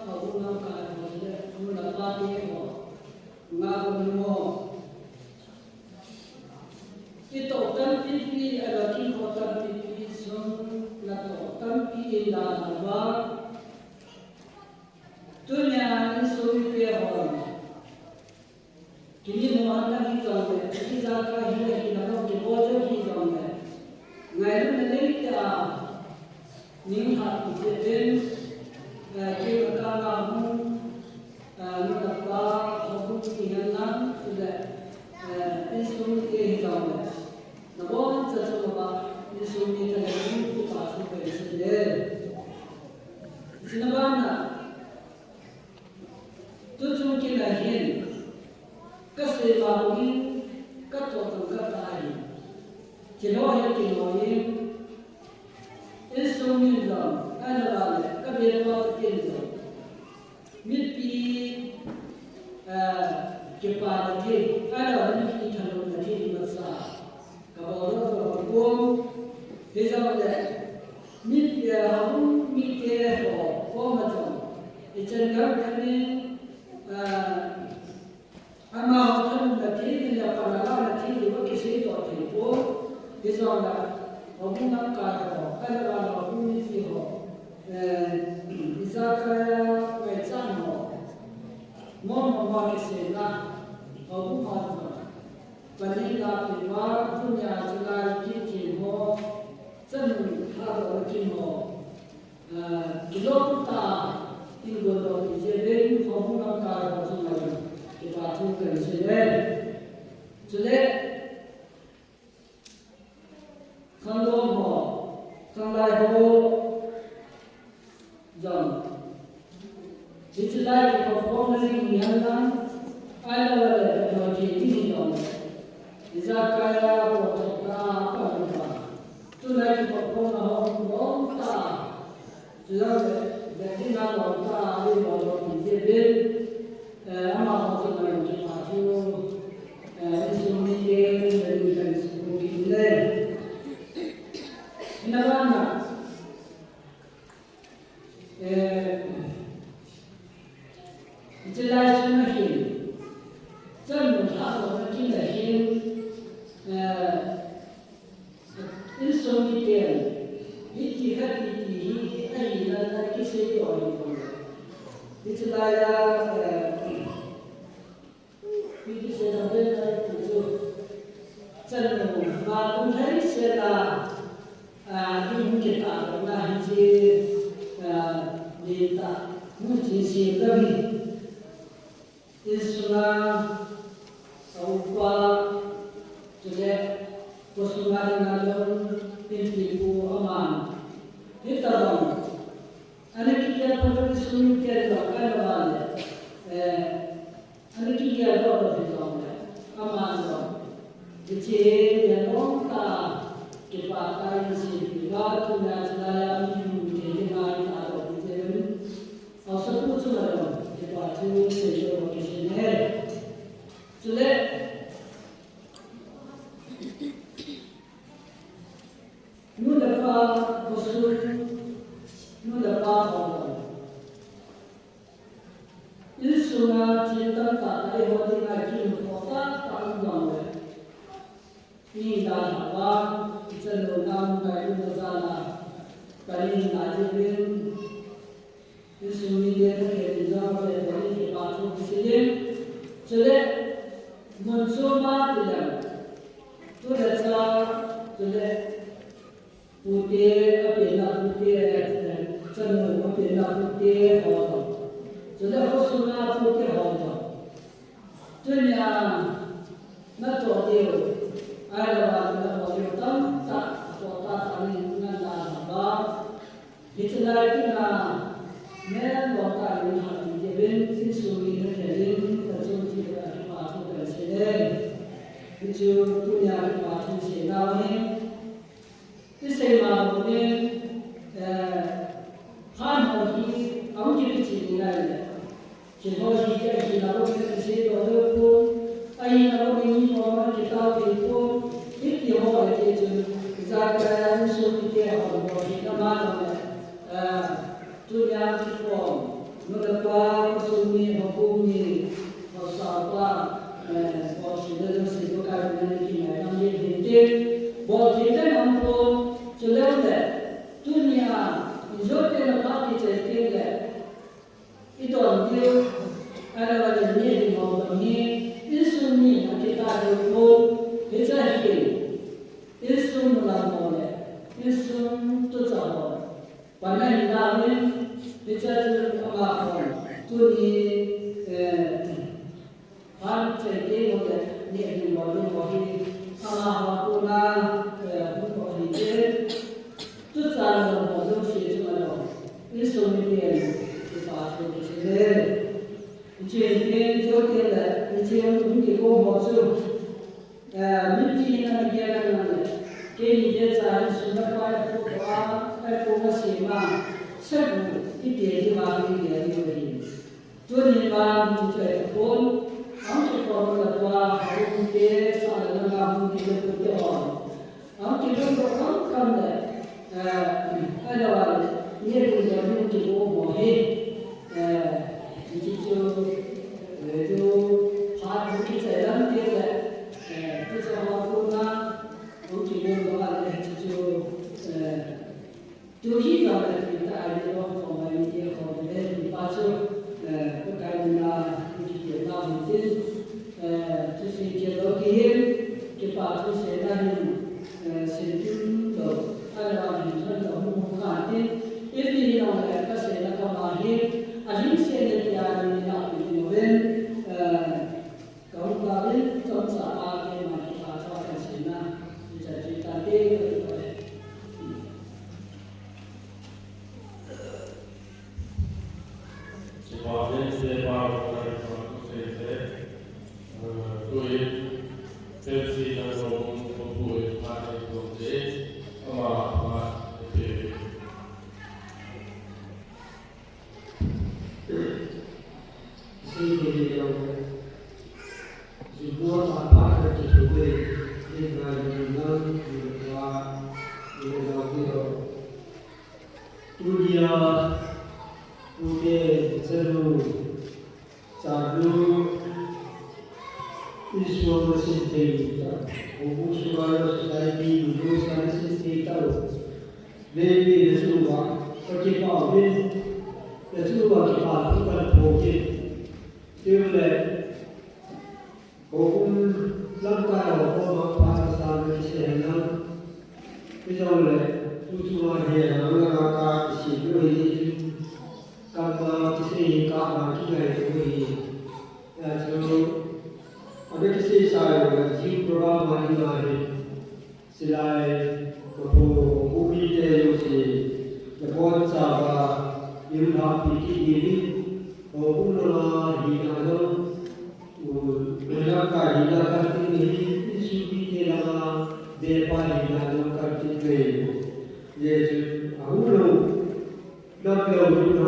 houbung lamkai ho, chule, nu le pa te ho. Nga ko ni mo. Kitoh tampi pi, ahilou kitoh tampi pi, sum, natoh tampi in da na ba. Tunia, insung te ho. Kini mo hana hi jongle, ijakai hi le hi na mo kibol jou hi jongle. Ngailutna nei tia, ning hat kiti pen, eh, kei ka na mu, eh, nu le pa, houbung hi na na, tu le, eh, insung te hi jongle. Naboncha chu ba, insung ni ka le, tu pa chu pe se le. Sina ba na, Tuchung kin a hin, ka seiba bangin, ka toh tang ka ta hin. Thilho hi thilho hin, insung min jong, ahilou le, ka bia pa Pathen jong. Mipi, eh, kipana thei, ahilou le mipi thanopna thei masa. Ka bol doh doh bang kum, hijongle, mi, eh, houbung mite ho, koma jong, ichan gam khat in, eh, amaho thanopna thei le, panlahna thei le, va kisei doh thei poi, hijongle, houbung lamkai ho, ahilou le houbung mite ho, eh, ijakai a ngaichat ho, mo mo mo kiseina, houbung ho jong. Pali la pi va, tunia chulai kiti ho, chanu tha do kin ho. Ah, kilom ta, in go do ki je ben, houbung lamkai ho chu ngai. Kipa thu kan sei le. Chule, Khanglom ho, khanglai ho, jong. Hiche lai kikhop khomna ding hi hen lang, ahilou le, kikhop thei ding hi jong. Ijakai a, kikhop thei na, pa, pa. Tulai kikhop khomna ho, lom ta. Chule, le, le, ding na, lom ta, le, lom, lom, le, le, eh, amaho chu ngai kipa thu, eh, insung mite, le, le, le, insung mite, le. Ina bana, eh, hiche lai sunga hin, chanu tha ho na kin a hin, eh, insung miten, hiti khat hiti hi, ahi nan na kisei doh hi pon. Hiche lai a, eh, Hiti sela pen lai tu chu. Chanu, ma kum thei sela, ah, ding hung kita na hiche, ah, ding ta, hung chi si ka bi. Insunga, a upa, chule, khosunga ding a jong, inpipu aman. Hitabang, ana kigel phat in insung miten jong kana vale. Eh, Ana kigel doh doh hi jong le. Hiche nia lom ta, kipah tah in seipi uva, tunia chulai a mi hung thei ding a ina doh ding chen. Haosapu chunga jong kipah thu seidoh kisei e. Chule, nu le pa, khosun, nu le pa ho. Insunga thil tamtah a eiho dinga kimuto tahtah um jongle, i dalha uva, ichanu nau ngai umna jal a, kahin ngai jeh uvin, insung mite thakhel in jong avel vel in kipathu kasei in. Chule, mun chom a tileh, tu le cha, chule, pute, apenna pute, chanu apenna pute ho jong. Chule khosunga pute ho jong. Tunia natoh diu, ahilou le natoh diu tamtah, atoh tahtah in ngan la uva. Hiche lai dinga, natoh tah in hati diuvin, insung mi nakhel in, nachung thei uva kipathu kasei e. Hichu tunia kipathu seinau ahi. Isei ma bou in, eh, phat ho hi, ahung kipe cheh ngai le. Thil ho hi, ahina bou in kisei doh lou pon, ahina bou in mi ho kitao thei pon, hiti ho le ti chun, ijakai a insung mite ho bou hi, ama jong le, eh, Tunia kikhom, nu le pa, khosun mi, houbung mi, haosa pa, eh, bol thei le jouse Pakai min a kingaidam ding ahi tin, bol thei le nam pon, chule le, tunia, injo te na pa kichai te le, idon diu, ahilou le neh ding ho bang hi, insung mi a kita diu pon, hiche hi, insung nulam ho le, insung tucha ho. Panna hin lauvin, hiche chu ama khom, tuni, eh, phat chai te ho le, neh ding bol ding ho hi, amaho kona, eh, hung ho hi te, tucha nulam ho jouse chunga jong, insung miten, kipathu kisei e. Hiche hin, hiche hin le, hiche hin hung kikhom ho chu, Eh, mipi in ana gel a nang le, keini vecha in sum le pai aphudoh a, aipou asem a, sagu ipeh diu a, kei gel diu ahi. Tuni vang hiche chu ahipon, ahung kikhom le tua, ahung te, sa le langa hung kile pute ho. Ahung kilungdoh khamkham le, eh, ahilou le, neh ding bol ding kibol ho hi, eh, hiche chu, eh, tu, phat hung kichai lam te le, Eh, tu chu ho kona, hung kigon doh a le chu chu, eh, tu hi jong le tu ta ai le lo ko mai ni te ho le ni pa chu, eh, Pakai min a hung kigon doh hin tin, eh, tu sei kit lou kihin, kipathu seina hin, eh, sei tin lou, ahilou le hin lou hung khan tin, ipi hijong le kaseina kama hi, alhingset le tia ni na pi ni ven, eh, Kahung tauvin, chomcha a keima kipathu kahin seina, hiche chu tante kati uve. Kipah tah in sepa, kipathu seite, eh, tuin, Chelsea na lom, kipathu in phat in lom te, ama phat te. Tunia, pute, chanu, chanu, Isua nasin thei tah, houbung sunga society, Isua nasin thei tah. Vei, nachuva, kakipah uvin, nachuva kipathu kahin phong in. Chule, houbung lamkai ho koma phat kasan kisei henlang. Hijongle, tuchunga hi, henlang langa kakisei diu ahi. Kama kisei hi kama kingai diu ahi. Hijeh chun, ana kisei sa jong le, jing program a dinga hi. Chulai, kapu, houbung mite jouse, nabonchauva, neihin lhahpi kit diuvin, houbung lama hina jong, u, lamkai hina khat ding ahi, insung mite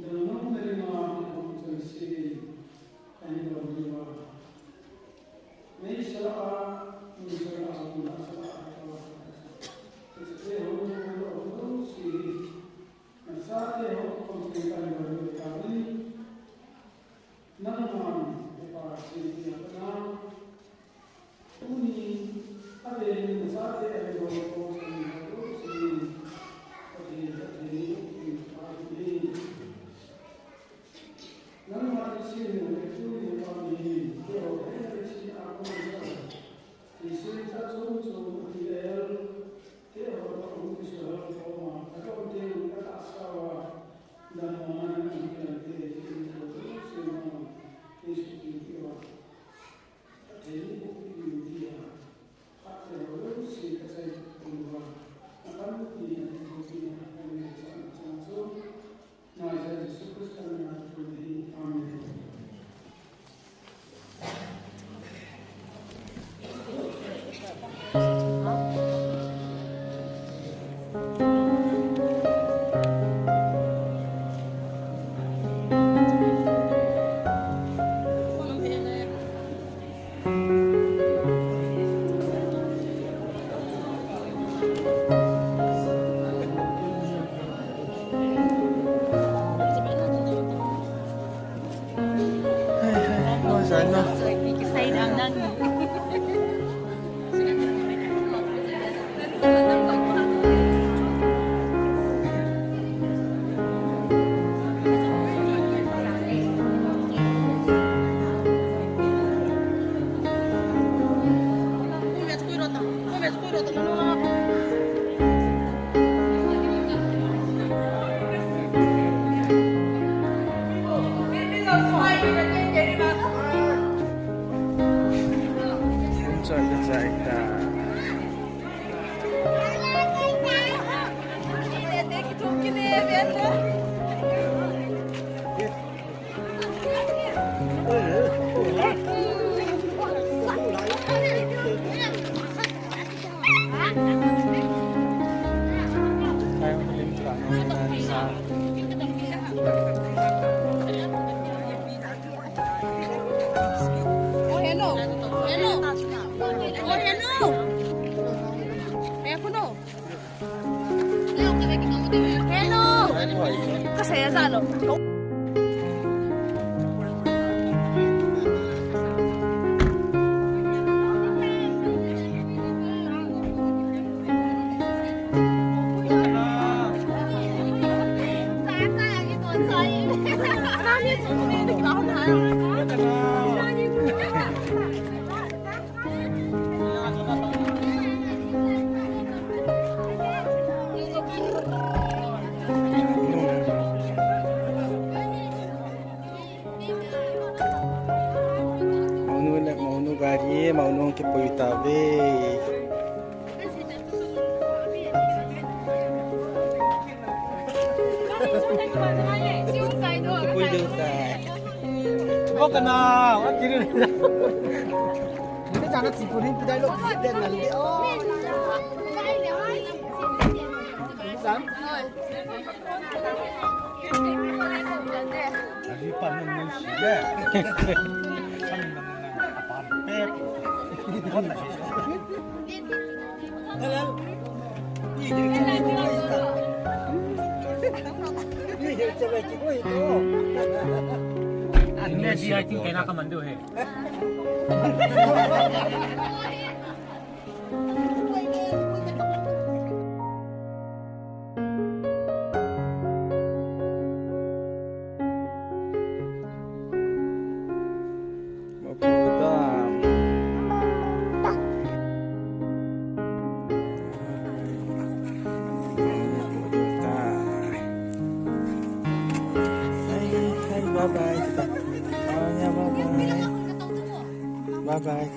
Dang nung na ringa hung chang si, ahin dong diu a. Meisa a, meisa a, hung na sa a, sa te hung na hung si, na sa te hung kong te kan dong diu a. Nangman, e pa si ti a na. Tuni, a ve ni na sa te a ve lo ko ni ha to si. Pathen, Pathen, Pathen. Nangma Pathen, Pathen, Pathen, keiho, he na Pathen, a ko ni sa. Pathen, sa chung chung, Pathen, keiho, ta um, Pathen, ko ma, ta ko te, ta ta sa wa, dan ma, na, na, na, te, te, ko, se ma, Pathen, Pathen, keiho. Pathen, Pathen, Pathen, khat te ho, si, ka sai, ko ma. Oh, hello. Hello. Oh, hello. Hello. Kasi ya sa ano? Maunu le, maunu gari, maunu kipui tave. Kipui tave. Bok na, wa kiri. Ini jangan sipuni pidai lo, dan nanti. Oh. San? Anne di ai tin kena ka mandu he. Bye bye. Bye bye.